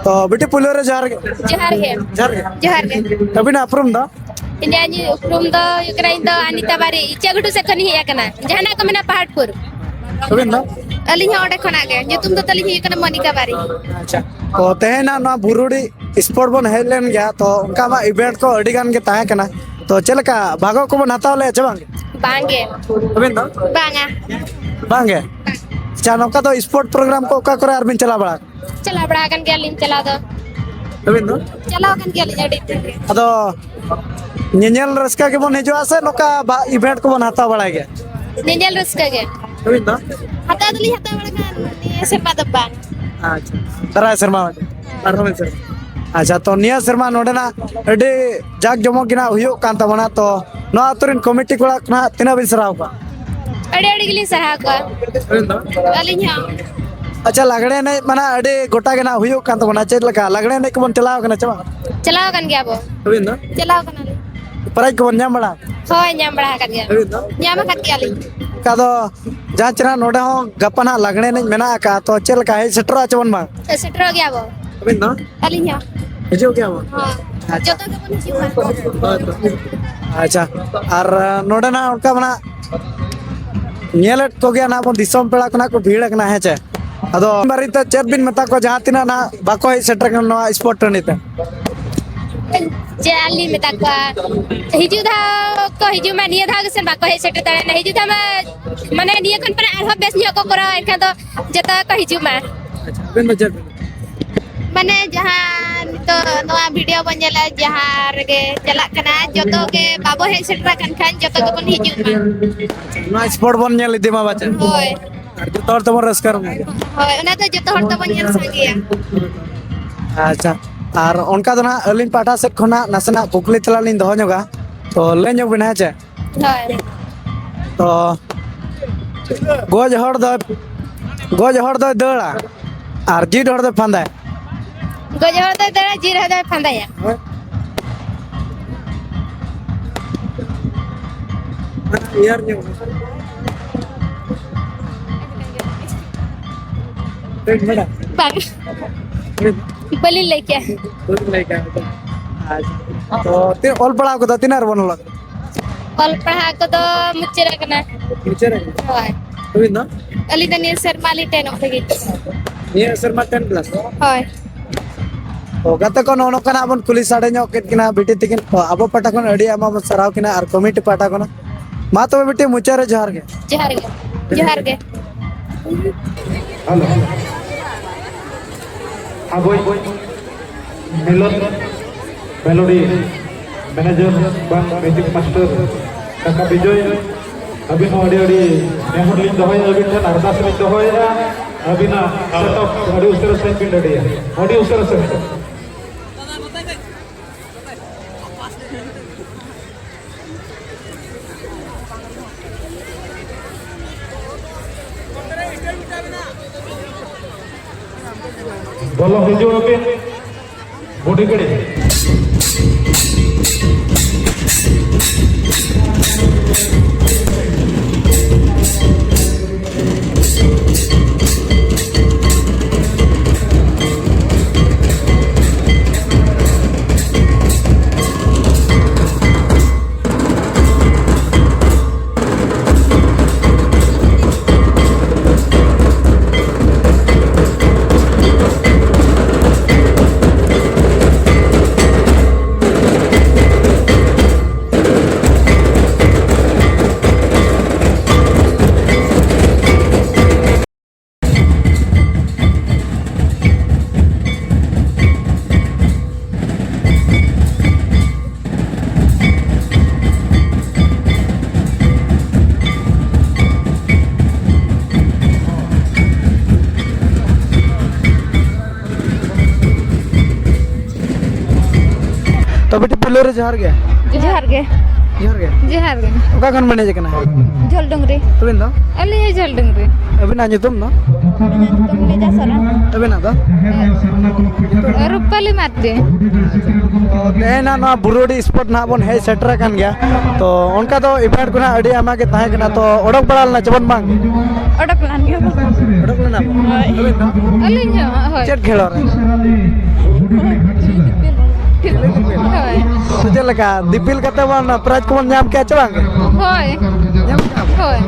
ᱛᱚ ᱵᱤᱴᱤ, ᱯᱩᱭᱞᱩ ᱨᱮ ᱡᱚᱦᱟᱨ ᱜᱮ᱾ ᱡᱚᱦᱟᱨ ᱜᱮ᱾ ᱡᱚᱦᱟᱨ ᱜᱮ᱾ ᱡᱚᱦᱟᱨ ᱜᱮ᱾ ᱟᱹᱵᱤᱱᱟᱜ ᱩᱯᱨᱩᱢ ᱫᱚ? ᱤᱧᱟᱹᱜ ᱧᱩ-, ᱩᱯᱨᱩᱢ ᱫᱚ ᱦᱩᱭᱩᱜ ᱠᱟᱱᱟ, ᱤᱧ ᱫᱚ ᱟᱱᱤᱛᱟ ᱵᱟᱨᱤ, ᱤᱪᱟᱹᱜᱷᱩᱴᱩ ᱥᱮᱫ ᱠᱷᱚᱱᱤᱧ ᱦᱮᱡ ᱟᱠᱟᱱᱟ᱾ ᱡᱟᱦᱟᱱᱟᱜ ᱠᱚ ᱢᱮᱱᱟ ᱯᱟᱦᱟᱰᱯᱩᱨ᱾ ᱟᱹᱵᱤᱱ ᱫᱚ? ᱟᱹᱞᱤᱧ ᱦᱚᱸ ᱚᱸᱰᱮ ᱠᱷᱚᱱᱟᱜ ᱜᱮ᱾ ᱧᱩᱛᱩᱢ ᱫᱚ ᱛᱟᱹᱞᱤᱧ ᱦᱩᱭᱩᱜ ᱠᱟᱱᱟ ᱢᱚᱱᱤᱠᱟ ᱵᱟᱨᱤ᱾ ᱟᱪᱪᱷᱟ, ᱛᱚ ᱛᱮᱦᱮᱧ ᱱᱟᱜ ᱱᱚᱣᱟ ᱵᱩᱨᱩᱰᱤ ᱥᱯᱳᱨᱴ ᱵᱚᱱ ᱦᱮᱡ ᱞᱮᱱ ᱜᱮᱭᱟ, ᱛᱚ ᱚᱱᱠᱟ ᱢᱟ ᱤᱵᱷᱮᱱᱴ ᱠᱚ ᱟᱹᱰᱤ ᱜᱟᱱ ᱜᱮ ᱛᱟᱦᱮᱸ ᱠᱟᱱᱟ, ᱛᱚ ᱪᱮᱫ ᱞᱮᱠᱟ ᱵᱷᱟᱜᱚ ᱠᱚᱵᱚᱱ ᱦᱟᱛᱟᱣ ᱞᱮᱫᱼᱟ ᱪᱮ ᱵᱟᱝ? ᱵᱟᱝ ᱜᱮ᱾ ᱟᱹᱵᱤᱱ ᱫᱚ? ᱵᱟᱝᱟ᱾ ᱵᱟᱝ ᱜᱮ? ᱟᱪᱪᱷᱟ, ᱱᱚᱝᱠᱟ ᱫᱚ ᱥᱯᱳᱨᱴ ᱯᱨᱳᱜᱨᱟᱢ ᱠᱚ ᱚᱠᱟ ᱠᱚᱨᱮ ᱟᱨ ᱵᱤᱱ ᱪᱟᱞᱟᱣ ᱵᱟᱲᱟ ᱟᱠᱟᱱᱟ? ᱪᱟᱞᱟᱣ ᱵᱟᱲᱟ ᱟᱠᱟᱱ ᱜᱮᱭᱟᱞᱤᱧ ᱪᱟᱞᱟᱣ ᱫᱚ᱾ ᱟᱹᱵᱤᱱ ᱫᱚ? ᱪᱟᱞᱟᱣ ᱟᱠᱟᱱ ᱜᱮᱭᱟᱞᱤᱧ ᱟᱹᱰᱤ ᱩᱛᱟᱹᱨ ᱜᱮ᱾ ᱟᱫᱚ ᱧᱮᱧᱮᱞ ᱨᱟᱹᱥᱠᱟᱹ ᱜᱮᱵᱚᱱ ᱦᱤᱡᱩᱜᱼᱟ ᱥᱮ ᱱᱚᱝᱠᱟ ᱵᱟ-, ᱤᱵᱷᱮᱱᱴ ᱠᱚᱵᱚᱱ ᱦᱟᱛᱟᱣ ᱵᱟᱲᱟᱭ ᱜᱮᱭᱟ? ᱧᱮᱧᱮᱞ ᱨᱟᱹᱥᱠᱟᱹ ᱜᱮ᱾ ᱟᱹᱵᱤᱱ ᱫᱚ? ᱦᱟᱛᱟᱣ ᱫᱚᱞᱤᱧ ᱦᱟᱛᱟᱣ ᱵᱟᱲᱟ ᱠᱟᱜᱼᱟ, ᱱᱤᱭᱟᱹ ᱥᱮᱨᱢᱟ ᱫᱚ ᱵᱟᱝ᱾ ᱟᱪᱪᱷᱟ, ᱫᱟᱨᱟᱭ ᱥᱮᱨᱢᱟ ᱯᱟᱨᱚᱢᱮᱱ ᱥᱮᱨᱢᱟ᱾ ᱟᱪᱪᱷᱟ, ᱛᱚ ᱱᱤᱭᱟᱹ ᱥᱮᱨᱢᱟ ᱱᱚᱰᱮᱱᱟᱜ ᱟᱹᱰᱤ ᱡᱟᱠ ᱡᱚᱢᱚᱠ ᱜᱮ ᱱᱟᱜ ᱦᱩᱭᱩᱜ ᱠᱟᱱ ᱛᱟᱵᱚᱱᱟ, ᱛᱚ ᱱᱚᱣᱟ ᱟᱹᱛᱩ ᱨᱮᱱ ᱠᱚᱢᱤᱴᱤ ᱠᱚᱲᱟ ᱠᱷᱚᱱᱟᱜ ᱛᱤᱱᱟᱹᱜ ᱵᱤᱱ ᱥᱟᱨᱦᱟᱣ ᱠᱚᱣᱟ? ᱟᱹᱰᱤ ᱟᱹᱰᱤ ᱜᱮᱞᱤᱧ ᱥᱟᱨᱦᱟᱣ ᱠᱚᱣᱟ᱾ ᱟᱹᱵᱤᱱ ᱫᱚ? ᱟᱹᱞᱤᱧ ᱦᱚᱸ᱾ ᱟᱪᱪᱷᱟ, ᱞᱟᱜᱽᱲᱮ ᱮᱱᱮᱡ ᱢᱟ ᱱᱟᱜ ᱟᱹᱰᱤ ᱜᱚᱴᱟ ᱜᱮ ᱱᱟᱜ ᱦᱩᱭᱩᱜ ᱠᱟᱱ ᱛᱟᱵᱚᱱᱟ, ᱪᱮᱫ ᱞᱮᱠᱟ ᱞᱟᱜᱽᱲᱮ ᱮᱱᱮᱡ ᱠᱚᱵᱚᱱ ᱪᱟᱞᱟᱣ ᱠᱟᱱᱟ ᱪᱮ ᱵᱟᱝ? ᱪᱟᱞᱟᱣ ᱟᱠᱟᱱ ᱜᱮᱭᱟ ᱵᱚ᱾ ᱟᱹᱵᱤᱱ ᱫᱚ? ᱪᱟᱞᱟᱣ ᱠᱟᱱᱟᱞᱤᱧ᱾ ᱯᱨᱟᱭᱤᱡᱽ ᱠᱚᱵᱚᱱ ᱧᱟᱢ ᱵᱟᱲᱟ? ᱦᱳᱭ, ᱧᱟᱢ ᱵᱟᱲᱟ ᱟᱠᱟᱫ ᱜᱮᱭᱟ᱾ ᱟᱹᱵᱤᱱ ᱫᱚ? ᱧᱟᱢ ᱟᱠᱟᱫ ᱜᱮᱭᱟᱞᱤᱧ᱾ ᱚᱱᱠᱟ ᱫᱚ ᱡᱟᱦᱟᱸ ᱪᱮᱦᱨᱟ ᱱᱚᱰᱮ ᱦᱚᱸ ᱜᱟᱯᱟ ᱱᱟᱜ ᱞᱟᱜᱽᱲᱮ ᱮᱱᱮᱡ ᱢᱮᱱᱟᱜ ᱟᱠᱟᱫ, ᱛᱚ ᱪᱮᱫ ᱞᱮᱠᱟ ᱦᱮᱡ ᱥᱮᱴᱮᱨᱚᱜᱼᱟ ᱪᱮ ᱵᱚᱱ ᱵᱟᱝ? ᱥᱮᱴᱮᱨᱚᱜ ᱜᱮᱭᱟ ᱵᱚ᱾ ᱟᱹᱵᱤᱱ ᱫᱚ? ᱟᱹᱞᱤᱧ ᱦᱚᱸ᱾ ᱦᱤᱡᱩᱜ ᱜᱮᱭᱟ ᱵᱚᱱ᱾ ᱦᱚᱸ᱾ ᱟᱪᱪᱷᱟ᱾ ᱡᱚᱛᱚ ᱜᱮᱵᱚᱱ ᱦᱤᱡᱩᱜᱼᱟ᱾ ᱦᱳᱭ ᱛᱚ᱾ ᱟᱪᱪᱷᱟ, ᱟᱨ ᱱᱚᱰᱮ ᱱᱟᱜ ᱚᱱᱠᱟ ᱢᱟ ᱱᱟᱜ ᱧᱮᱞᱮᱫ ᱠᱚᱜᱮᱭᱟ ᱱᱟᱜ ᱵᱚᱱ, ᱫᱤᱥᱚᱢ ᱯᱮᱲᱟ ᱠᱚ ᱱᱟᱜ ᱠᱚ ᱵᱷᱤᱲ ᱟᱠᱟᱱᱟ, ᱦᱮᱸ ᱪᱮ? ᱟᱫᱚ ᱵᱟᱨᱮᱛᱮ ᱪᱮᱫ ᱵᱤᱱ ᱢᱮᱛᱟ ᱠᱚᱣᱟ ᱡᱟᱦᱟᱸ ᱛᱤᱱᱟᱹᱜ ᱱᱟᱜ ᱵᱟᱠᱚ ᱦᱮᱡ ᱥᱮᱴᱮᱨ ᱠᱟᱱᱟ ᱱᱚᱣᱟ ᱥᱯᱳᱨᱴ ᱴᱟᱺᱰᱤ ᱛᱮ? ᱪᱮᱫ ᱟᱨ ᱞᱤᱧ ᱢᱮᱛᱟ ᱠᱚᱣᱟ, ᱦᱤᱡᱩᱜ ᱫᱷᱟᱣ ᱠᱚ ᱦᱤᱡᱩᱜ ᱢᱟ, ᱱᱤᱭᱟᱹ ᱫᱷᱟᱣ ᱜᱮᱥᱮ ᱵᱟᱠᱚ ᱦᱮᱡ ᱥᱮᱴᱮᱨ ᱫᱟᱲᱮᱭᱟᱜᱼᱟ᱾ ᱦᱤᱡᱩᱜ ᱫᱷᱟᱣ ᱢᱟ ᱢᱟᱱᱮ ᱱᱤᱭᱟᱹ ᱠᱷᱚᱱ ᱯᱟᱨᱟ ᱟᱨᱦᱚᱸ ᱵᱮᱥ ᱧᱚᱜ ᱠᱚ ᱠᱚᱨᱟᱣᱟ, ᱮᱱᱠᱷᱟᱱ ᱫᱚ ᱡᱚᱛᱚ ᱜᱮᱠᱚ ᱦᱤᱡᱩᱜ ᱢᱟ᱾ ᱟᱪᱪᱷᱟ, ᱟᱵᱮᱱ ᱫᱚ ᱪᱮᱫ ᱵᱮᱱ? ᱢᱟᱱᱮ ᱡᱟᱦᱟᱸ ᱱᱤᱛᱚᱜ ᱱᱚᱣᱟ ᱵᱷᱤᱰᱤᱭᱳ ᱵᱚᱱ ᱧᱮᱞᱟ, ᱡᱟᱦᱟᱸ ᱨᱮᱜᱮ ᱪᱟᱞᱟᱜ ᱠᱟᱱᱟ, ᱡᱚᱛᱚ ᱜᱮ ᱵᱟᱵᱚ ᱦᱮᱡ ᱥᱮᱴᱮᱨ ᱟᱠᱟᱱ ᱠᱷᱟᱱ ᱡᱚᱛᱚ ᱜᱮᱵᱚᱱ ᱦᱤᱡᱩᱜ ᱢᱟ᱾ ᱱᱚᱣᱟ ᱥᱯᱳᱨᱴ ᱵᱚᱱ ᱧᱮᱞ ᱤᱫᱤ ᱢᱟ ᱵᱟᱪᱮ᱾ ᱦᱳᱭ᱾ ᱟᱨ ᱡᱚᱛᱚ ᱦᱚᱲ ᱛᱮᱵᱚᱱ ᱨᱟᱹᱥᱠᱟᱹ ᱨᱚᱢᱚᱡᱟ᱾ ᱦᱳᱭ, ᱚᱱᱟ ᱫᱚ ᱡᱚᱛᱚ ᱦᱚᱲ ᱛᱮᱵᱚᱱ ᱧᱮᱞ ᱥᱟᱸᱜᱮᱭᱟ᱾ ᱟᱪᱪᱷᱟ, ᱟᱨ ᱚᱱᱠᱟ ᱫᱚ ᱱᱟᱦᱟᱜ ᱟᱹᱞᱤᱧ ᱯᱟᱦᱴᱟ ᱥᱮᱫ ᱠᱷᱚᱱᱟᱜ ᱱᱟᱥᱮᱱᱟᱜ ᱠᱩᱠᱞᱤ ᱛᱮᱞᱟ ᱞᱤᱧ ᱫᱚᱦᱚ ᱧᱚᱜᱟ, ᱛᱚ ᱞᱟᱹᱭ ᱧᱚᱜ ᱵᱮᱱ, ᱦᱮᱸ ᱪᱮ? ᱦᱳᱭ᱾ ᱛᱚ ᱜᱚᱡ ᱦᱚᱲ ᱫᱚ, ᱜᱚᱡ ᱦᱚᱲ ᱫᱚᱭ ᱫᱟᱹᱲᱟ ᱟᱨ ᱡᱤᱫ ᱦᱚᱲ ᱫᱚᱭ ᱯᱷᱟᱸᱫᱟᱭᱟ᱾ ᱜᱚᱡ ᱦᱚᱲ ᱫᱚᱭ ᱫᱟᱹᱲᱟ, ᱡᱤᱫ ᱦᱚᱲ ᱫᱚᱭ ᱯᱷᱟᱸᱫᱟᱭᱟ᱾ ᱦᱳᱭ᱾ ᱩᱭᱦᱟᱹᱨ ᱧᱚᱜ ᱢᱮ᱾ ᱴᱷᱤᱠ ᱢᱮᱰᱟᱢ? ᱵᱟᱝ᱾ ᱴᱷᱤᱠ᱾ ᱵᱟᱹᱞᱤᱧ ᱞᱟᱹᱭ ᱠᱮᱭᱟ᱾ ᱵᱟᱹᱞᱤᱧ ᱞᱟᱹᱭ ᱠᱮᱭᱟ᱾ ᱟᱪᱪᱷᱟ᱾ ᱛᱚ, ᱛᱤᱱ-, ᱚᱞ ᱯᱟᱲᱦᱟᱣ ᱠᱚᱫᱚ ᱛᱤᱱᱟᱹᱜ ᱨᱮᱵᱚᱱ ᱚᱞᱚᱜ ᱠᱟᱱᱟ? ᱚᱞ ᱯᱟᱲᱦᱟᱣ ᱠᱚᱫᱚ ᱢᱩᱪᱟᱹᱫ ᱟᱠᱟᱱᱟ᱾ ᱢᱩᱪᱟᱹᱫ ᱟᱠᱟᱱᱟ? ᱦᱳᱭ᱾ ᱟᱹᱵᱤᱱ ᱫᱚ? ᱟᱹᱞᱤᱧ ᱫᱚ ᱱᱤᱭᱟᱹ ᱥᱮᱨᱢᱟ ᱞᱤᱧ ᱴᱮᱱᱚᱜ ᱞᱟᱹᱜᱤᱫ᱾ ᱱᱤᱭᱟᱹ ᱥᱮᱨᱢᱟ ten plus? ᱦᱳᱭ᱾ ᱛᱚ, ᱜᱟᱛᱮ ᱠᱚ, ᱱᱚᱜᱼᱚ ᱱᱚᱝᱠᱟᱱᱟᱜ ᱵᱚᱱ ᱠᱩᱞᱤ ᱥᱟᱰᱮ ᱧᱚᱜ ᱠᱮᱫ ᱠᱤᱱᱟ ᱵᱤᱴᱤ ᱛᱤᱠᱤᱱ᱾ ᱛᱚ, ᱟᱵᱚ ᱯᱟᱦᱴᱟ ᱠᱷᱚᱱ ᱟᱹᱰᱤ ᱟᱭᱢᱟ ᱵᱚᱱ ᱥᱟᱨᱦᱟᱣ ᱠᱤᱱᱟ ᱟᱨ ᱠᱚᱢᱤᱴᱤ ᱯᱟᱦᱴᱟ ᱠᱷᱚᱱᱟᱜ᱾ ᱢᱟ ᱛᱚᱵᱮ ᱵᱤᱴᱤ, ᱢᱩᱪᱟᱹᱫ ᱨᱮ ᱡᱚᱦᱟᱨ ᱜᱮ᱾ ᱡᱚᱦᱟᱨ ᱜᱮ, ᱡᱚᱦᱟᱨ ᱜᱮ᱾ ᱦᱮᱞᱳ᱾ ᱟᱵᱚᱭᱤᱡ ᱢᱤᱞᱚᱱ ᱢᱮᱞᱳᱰᱤ ᱢᱮᱱᱮᱡᱟᱨ ᱵᱟᱝ ᱢᱤᱣᱡᱤᱠ ᱢᱟᱥᱴᱟᱨ ᱠᱟᱠᱟ ᱵᱤᱡᱚᱭ, ᱟᱹᱵᱤᱱ ᱦᱚᱸ ᱟᱹᱰᱤ ᱟᱹᱰᱤ ᱱᱮᱦᱚᱨ ᱞᱤᱧ ᱫᱚᱦᱚᱭᱮᱫᱼᱟ, ᱟᱹᱵᱤᱱ ᱴᱷᱮᱱ ᱟᱨᱫᱟᱥ ᱞᱤᱧ ᱫᱚᱦᱚᱭᱮᱫᱼᱟ, ᱟᱹᱵᱤᱱᱟᱜ ᱥᱮᱴᱚᱯ ᱟᱹᱰᱤ ᱩᱥᱟᱹᱨᱟ ᱥᱟᱺᱦᱤᱡ ᱵᱤᱱ ᱨᱮᱰᱤᱭᱟ, ᱟᱹᱰᱤ ᱩᱥᱟᱹᱨᱟ ᱥᱟᱺᱦᱤᱡ᱾ ᱵᱚᱞᱚ ᱦᱤᱡᱩᱜ ᱟᱹᱵᱤᱱ ᱵᱩᱰᱷᱤ ᱜᱟᱹᱰᱤ᱾ ᱛᱚ ᱵᱤᱴᱤ, ᱯᱩᱭᱞᱩ ᱨᱮ ᱡᱚᱦᱟᱨ ᱜᱮ᱾ ᱡᱚᱦᱟᱨ ᱜᱮ᱾ ᱡᱚᱦᱟᱨ ᱜᱮ᱾ ᱡᱚᱦᱟᱨ ᱜᱮ᱾ ᱚᱠᱟ ᱠᱷᱚᱱ ᱵᱮᱱ ᱦᱮᱡ ᱟᱠᱟᱱᱟ? ᱡᱷᱚᱞ ᱰᱩᱝᱨᱤ᱾ ᱟᱹᱵᱤᱱ ᱫᱚ? ᱟᱹᱞᱤᱧ ᱦᱚᱸ ᱡᱷᱚᱞ ᱰᱩᱝᱨᱤ᱾ ᱟᱹᱵᱤᱱᱟᱜ ᱧᱩᱛᱩᱢ ᱫᱚ? ᱟᱹᱞᱤᱧᱟᱜ ᱧᱩᱛᱩᱢ ᱞᱮᱡᱟ ᱥᱚᱨᱮᱱ᱾ ᱟᱹᱵᱤᱱᱟᱜ ᱫᱚ? ᱨᱩᱯᱟᱞᱤ ᱢᱟᱨᱰᱤ᱾ ᱛᱚ, ᱛᱮᱦᱮᱧ ᱱᱟᱜ ᱱᱚᱣᱟ ᱵᱩᱨᱩᱰᱤ spot ᱱᱟᱜ ᱵᱚᱱ ᱦᱮᱡ ᱥᱮᱴᱮᱨ ᱟᱠᱟᱱ ᱜᱮᱭᱟ᱾ ᱛᱚ, ᱚᱱᱠᱟ ᱫᱚ event ᱠᱚ ᱱᱟᱜ ᱟᱹᱰᱤ ᱟᱭᱢᱟ ᱜᱮ ᱛᱟᱦᱮᱸ ᱠᱟᱱᱟ᱾ ᱛᱚ, ᱚᱰᱚᱠ ᱵᱟᱲᱟ ᱞᱮᱱᱟ ᱪᱮ ᱵᱟᱝ? ᱚᱰᱚᱠ ᱞᱮᱱ ᱜᱮᱭᱟ᱾ ᱚᱰᱚᱠ ᱞᱮᱱ ᱟᱹᱵᱤᱱ ᱫᱚ? ᱟᱹᱞᱤᱧ ᱦᱚᱸ, ᱦᱳᱭ᱾ ᱪᱮᱫ ᱠᱷᱮᱞᱳᱰ ᱨᱮ? ᱦᱳᱭ᱾ ᱪᱮᱫ ᱞᱮᱠᱟ ᱫᱤᱯᱤᱞ ᱠᱟᱛᱮ ᱵᱚᱱ ᱯᱨᱟᱭᱤᱡᱽ ᱠᱚᱵᱚᱱ ᱧᱟᱢ ᱠᱮᱭᱟ ᱪᱮ ᱵᱟᱝ? ᱦᱳᱭ᱾ ᱧᱟᱢ ᱠᱮᱫᱟ ᱵᱚᱱ? ᱦᱳᱭ᱾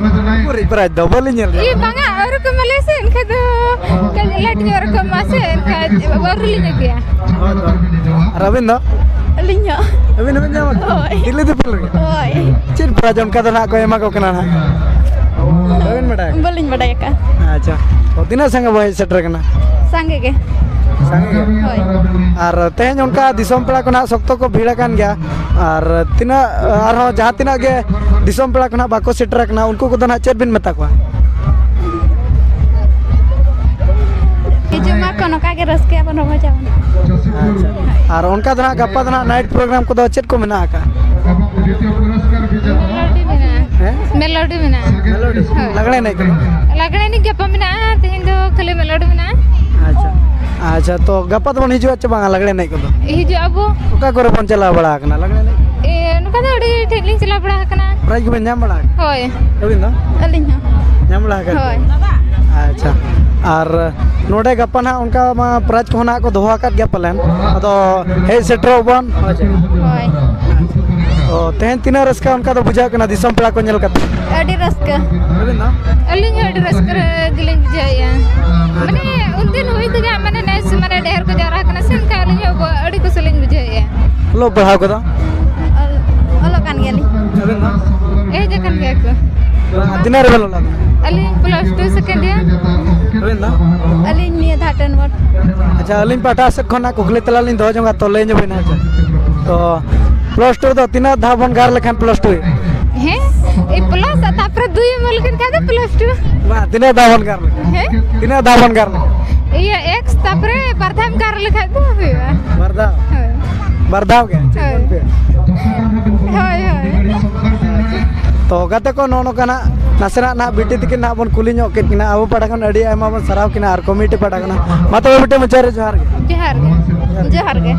ᱩᱠᱩᱨᱤᱡ ᱯᱨᱟᱭᱤᱡᱽ ᱫᱚ ᱵᱟᱹᱞᱤᱧ ᱧᱮᱞ ᱤᱭᱟᱹ, ᱧᱟᱢ ᱵᱟᱝᱟ, ᱟᱹᱣᱨᱤ ᱠᱚ ᱮᱢᱟᱞᱮ ᱥᱮ, ᱮᱱᱠᱷᱟᱡ ᱫᱚ ᱠᱟᱹᱡ ᱞᱮᱴ ᱧᱚᱜ ᱨᱮᱠᱚ ᱮᱢᱟ ᱥᱮ, ᱮᱱᱠᱷᱟᱡ ᱟᱹᱣᱨᱤ ᱞᱤᱧ ᱟᱹᱜᱩᱭᱟ᱾ ᱦᱳᱭ, ᱦᱳᱭ᱾ ᱟᱨ ᱟᱹᱵᱤᱱ ᱫᱚ? ᱟᱹᱞᱤᱧ ᱦᱚᱸ᱾ ᱟᱹᱵᱤᱱ ᱦᱚᱸᱵᱤᱱ ᱧᱟᱢ ᱠᱮᱫᱟ? ᱦᱳᱭ᱾ ᱫᱤᱞᱤ ᱫᱤᱯᱤᱞ ᱨᱮᱜᱮ? ᱦᱳᱭ᱾ ᱪᱮᱫ ᱯᱨᱟᱭᱤᱡᱽ ᱚᱱᱠᱟ ᱫᱚ ᱱᱟᱦᱟᱜ ᱠᱚ ᱮᱢᱟ ᱠᱚ ᱠᱟᱱᱟ ᱱᱟᱦᱟᱜ? ᱵᱟᱹᱵᱤᱱ ᱵᱟᱰᱟᱭᱟ? ᱵᱟᱹᱞᱤᱧ ᱵᱟᱰᱟᱭ ᱟᱠᱟᱫᱼᱟ᱾ ᱟᱪᱪᱷᱟ᱾ ᱛᱚ, ᱛᱤᱱᱟᱹᱜ ᱥᱟᱸᱜᱮ ᱵᱚᱱ ᱦᱮᱡ ᱥᱮᱴᱮᱨ ᱟᱠᱟᱱᱟ? ᱥᱟᱸᱜᱮ ᱜᱮ᱾ ᱥᱟᱸᱜᱮ ᱜᱮ? ᱦᱳᱭ᱾ ᱟᱨ ᱛᱮᱦᱮᱧ ᱚᱱᱠᱟ ᱫᱤᱥᱚᱢ ᱯᱮᱲᱟ ᱠᱚ ᱱᱟᱦᱟᱜ ᱥᱚᱠᱛᱚ ᱠᱚ ᱵᱷᱤᱲ ᱟᱠᱟᱱ ᱜᱮᱭᱟ᱾ ᱟᱨ ᱛᱤᱱᱟᱹᱜ, ᱟᱨᱦᱚᱸ ᱡᱟᱦᱟᱸ ᱛᱤᱱᱟᱹᱜ ᱜᱮ ᱫᱤᱥᱚᱢ ᱯᱮᱲᱟ ᱠᱚ ᱱᱟᱦᱟᱜ ᱵᱟᱠᱚ ᱥᱮᱴᱮᱨ ᱟᱠᱟᱱᱟ, ᱩᱱᱠᱩ ᱠᱚᱫᱚ ᱱᱟᱦᱟᱜ ᱪᱮᱫ ᱵᱤᱱ ᱢᱮᱛᱟ ᱠᱚᱣᱟ? ᱦᱤᱡᱩᱜ ᱢᱟᱠᱚ, ᱱᱚᱝᱠᱟ ᱜᱮ ᱨᱟᱹᱥᱠᱟᱹ ᱟᱵᱚᱱ, ᱨᱚᱢᱚᱡᱽ ᱟᱵᱚᱱ᱾ ᱟᱪᱪᱷᱟ᱾ ᱟᱨ ᱚᱱᱠᱟ ᱫᱚ ᱱᱟᱦᱟᱜ ᱜᱟᱯᱟ ᱫᱚ ᱱᱟᱦᱟᱜ ᱱᱟᱭᱤᱴ ᱯᱨᱳᱜᱨᱟᱢ ᱠᱚᱫᱚ ᱪᱮᱫ ᱠᱚ ᱢᱮᱱᱟᱜ ᱟᱠᱟᱫᱼᱟ? ᱢᱮᱞᱳᱰᱤ ᱢᱮᱱᱟᱜᱼᱟ᱾ ᱦᱮᱸ? ᱢᱮᱞᱳᱰᱤ ᱢᱮᱱᱟᱜᱼᱟ᱾ ᱢᱮᱞᱳᱰᱤ? ᱦᱳᱭ᱾ ᱞᱟᱜᱽᱲᱮ ᱮᱱᱮᱡ ᱠᱚᱫᱚ? ᱞᱟᱜᱽᱲᱮ ᱮᱱᱮᱡ ᱜᱟᱯᱟ ᱢᱮᱱᱟᱜᱼᱟ, ᱛᱮᱦᱮᱧ ᱫᱚ ᱠᱷᱟᱹᱞᱤ ᱢᱮᱞᱳᱰᱤ ᱢᱮᱱᱟᱜᱼᱟ᱾ ᱟᱪᱪᱷᱟ᱾ ᱟᱪᱪᱷᱟ, ᱛᱚ ᱜᱟᱯᱟ ᱫᱚᱵᱚᱱ ᱦᱤᱡᱩᱜᱼᱟ ᱪᱮ ᱵᱟᱝᱟ ᱞᱟᱜᱽᱲᱮ ᱮᱱᱮᱡ ᱠᱚᱫᱚ? ᱦᱤᱡᱩᱜ ᱟᱵᱚ᱾ ᱚᱠᱟ ᱠᱚᱨᱮ ᱵᱚᱱ ᱪᱟᱞᱟᱣ ᱵᱟᱲᱟ ᱟᱠᱟᱱᱟ ᱞᱟᱜᱽᱲᱮ ᱮᱱᱮᱡ? ᱮ, ᱱᱚᱝᱠᱟ ᱫᱚ ᱟᱹᱰᱤ ᱴᱷᱮᱡ ᱞᱤᱧ ᱪᱟᱞᱟᱣ ᱵᱟᱲᱟ ᱟᱠᱟᱱᱟ᱾ ᱯᱨᱟᱭᱤᱡᱽ ᱠᱚᱵᱮᱱ ᱧᱟᱢ ᱵᱟᱲᱟ ᱟᱠᱟᱫᱟ? ᱦᱳᱭ᱾ ᱟᱹᱵᱤᱱ ᱫᱚ? ᱟᱹᱞᱤᱧ ᱦᱚᱸ᱾ ᱧᱟᱢ ᱵᱟᱲᱟ ᱟᱠᱟᱫ ᱦᱳᱭ᱾ ᱜᱮᱭᱟ? ᱟᱪᱪᱷᱟ᱾ ᱟᱨ ᱱᱚᱰᱮ ᱜᱟᱯᱟ ᱱᱟᱦᱟᱜ ᱚᱱᱠᱟ ᱢᱟ ᱯᱨᱟᱭᱤᱡᱽ ᱠᱚᱦᱚᱸ ᱱᱟᱦᱟᱜ ᱠᱚ ᱫᱚᱦᱚ ᱟᱠᱟᱫ ᱜᱮᱭᱟ ᱯᱟᱞᱮᱱ᱾ ᱟᱫᱚ ᱦᱮᱡ ᱥᱮᱴᱮᱨᱚᱜ ᱵᱚᱱ᱾ ᱦᱳᱭ᱾ ᱛᱚ, ᱛᱮᱦᱮᱧ ᱛᱤᱱᱟᱹᱜ ᱨᱟᱹᱥᱠᱟᱹ ᱚᱱᱠᱟ ᱫᱚ ᱵᱩᱡᱷᱟᱹᱜ ᱠᱟᱱᱟ ᱫᱤᱥᱚᱢ ᱯᱮᱲᱟ ᱠᱚ ᱧᱮᱞ ᱠᱟᱛᱮ? ᱟᱹᱰᱤ ᱨᱟᱹᱥᱠᱟᱹ᱾ ᱟᱹᱵᱤᱱ ᱫᱚ? ᱟᱹᱞᱤᱧ ᱦᱚᱸ ᱟᱹᱰᱤ ᱨᱟᱹᱥᱠᱟᱹ ᱨᱮ ᱜᱮᱞᱤᱧ ᱵᱩᱡᱷᱟᱹᱣᱮᱫᱼᱟ᱾ ᱢᱟᱱᱮ, ᱩᱱᱫᱤᱱ ᱦᱩᱭ ᱛᱮᱜᱮ, ᱢᱟᱱᱮ, ᱱᱮᱥ, ᱢᱟᱱᱮ, ᱰᱷᱮᱨ ᱠᱚ ᱡᱟᱣᱨᱟ ᱠᱟᱱᱟ ᱥᱮ, ᱮᱱᱠᱷᱟᱱ ᱟᱹᱞᱤᱧ ᱦᱚᱸ ᱟᱹᱰᱤ ᱠᱩᱥᱤ ᱞᱤᱧ ᱵᱩᱡᱷᱟᱹᱣᱮᱫᱼᱟ᱾ ᱚᱞᱚᱜ ᱯᱟᱲᱦᱟᱣ ᱠᱚᱫᱚ? ᱚᱞ-, ᱚᱞᱚᱜ ᱠᱟᱱ ᱜᱮᱭᱟᱞᱤᱧ᱾ ᱟᱹᱵᱤᱱ ᱫᱚ? ᱦᱮᱡ ᱟᱠᱟᱱ ᱜᱮᱭᱟ ᱠᱚ᱾ ᱛᱤᱱᱟᱹᱜ ᱨᱮᱵᱮᱱ ᱚᱞᱚᱜ ᱠᱟᱱᱟ? ᱟᱹᱞᱤᱧ plus two second year᱾ ᱟᱹᱵᱤᱱ ᱫᱚ? ᱟᱹᱞᱤᱧ ᱱᱤᱭᱟᱹ ᱫᱷᱟᱣ ten word᱾ ᱟᱪᱪᱷᱟ, ᱟᱹᱞᱤᱧ ᱯᱟᱦᱴᱟ ᱥᱮᱫ ᱠᱷᱚᱱᱟᱜ ᱠᱩᱠᱞᱤ ᱛᱮᱞᱟ ᱞᱤᱧ ᱫᱚᱦᱚ ᱡᱚᱝᱟ, ᱛᱚ ᱞᱟᱹᱭ ᱧᱚᱜ ᱵᱮᱱ ᱦᱟᱸᱜ᱾ ᱛᱚ plus two ᱫᱚ ᱛᱤᱱᱟᱹᱜ ᱫᱷᱟᱣ ᱵᱚᱱ ᱜᱟᱨ ᱞᱮᱠᱷᱟᱱ plus two ᱦᱩᱭᱩᱜᱼᱟ? ᱦᱮᱸ, ᱮ plus ᱟᱨ ᱛᱟᱯᱚᱨᱮ ᱫᱩᱭ ᱮᱢ ᱚᱞ ᱞᱮᱠᱷᱟᱱ ᱠᱷᱟᱱ ᱫᱚ plus two᱾ ᱵᱟᱝ, ᱛᱤᱱᱟᱹᱜ ᱫᱷᱟᱣ ᱵᱚᱱ ᱜᱟᱨ ᱞᱮᱠᱷᱟᱱ? ᱦᱮᱸ? ᱛᱤᱱᱟᱹᱜ ᱫᱷᱟᱣ ᱵᱚᱱ ᱜᱟᱨ ᱞᱮᱠᱷᱟᱱ? ᱤᱭᱟᱹ, X ᱛᱟᱯᱚᱨᱮ ᱵᱟᱨ ᱫᱷᱟᱣ ᱮᱢ ᱜᱟᱨ ᱞᱮᱠᱷᱟᱱ ᱫᱚ ᱦᱩᱭᱩᱜᱼᱟ᱾ ᱵᱟᱨ ᱫᱷᱟᱣ? ᱦᱳᱭ᱾ ᱵᱟᱨ ᱫᱷᱟᱣ ᱜᱮ? ᱦᱳᱭ᱾ ᱦᱳᱭ, ᱦᱳᱭ᱾ ᱛᱚ ᱜᱟᱛᱮ ᱠᱚ, ᱱᱚᱜᱼᱚ ᱱᱚᱝᱠᱟ ᱱᱟᱜ ᱱᱟᱥᱮᱱᱟᱜ ᱱᱟᱜ ᱵᱤᱴᱤ ᱛᱤᱠᱤᱱ ᱱᱟᱜ ᱵᱚᱱ ᱠᱩᱞᱤ ᱧᱚᱜ ᱠᱮᱫ ᱠᱤᱱᱟ᱾ ᱟᱵᱚ ᱯᱟᱦᱴᱟ ᱠᱷᱚᱱ ᱟᱹᱰᱤ ᱟᱭᱢᱟ ᱵᱚᱱ ᱥᱟᱨᱦᱟᱣ ᱠᱤᱱᱟ ᱟᱨ ᱠᱚᱢᱤᱴᱤ ᱯᱟᱦᱴᱟ ᱠᱷᱚᱱ᱾ ᱢᱟ ᱛᱚᱵᱮ ᱵᱤᱴᱤ, ᱢᱩᱪᱟᱹᱫ ᱨᱮ ᱡᱚᱦᱟᱨ ᱜᱮ᱾ ᱡᱚᱦᱟᱨ ᱜᱮ᱾ ᱡᱚᱦᱟᱨ ᱜᱮ᱾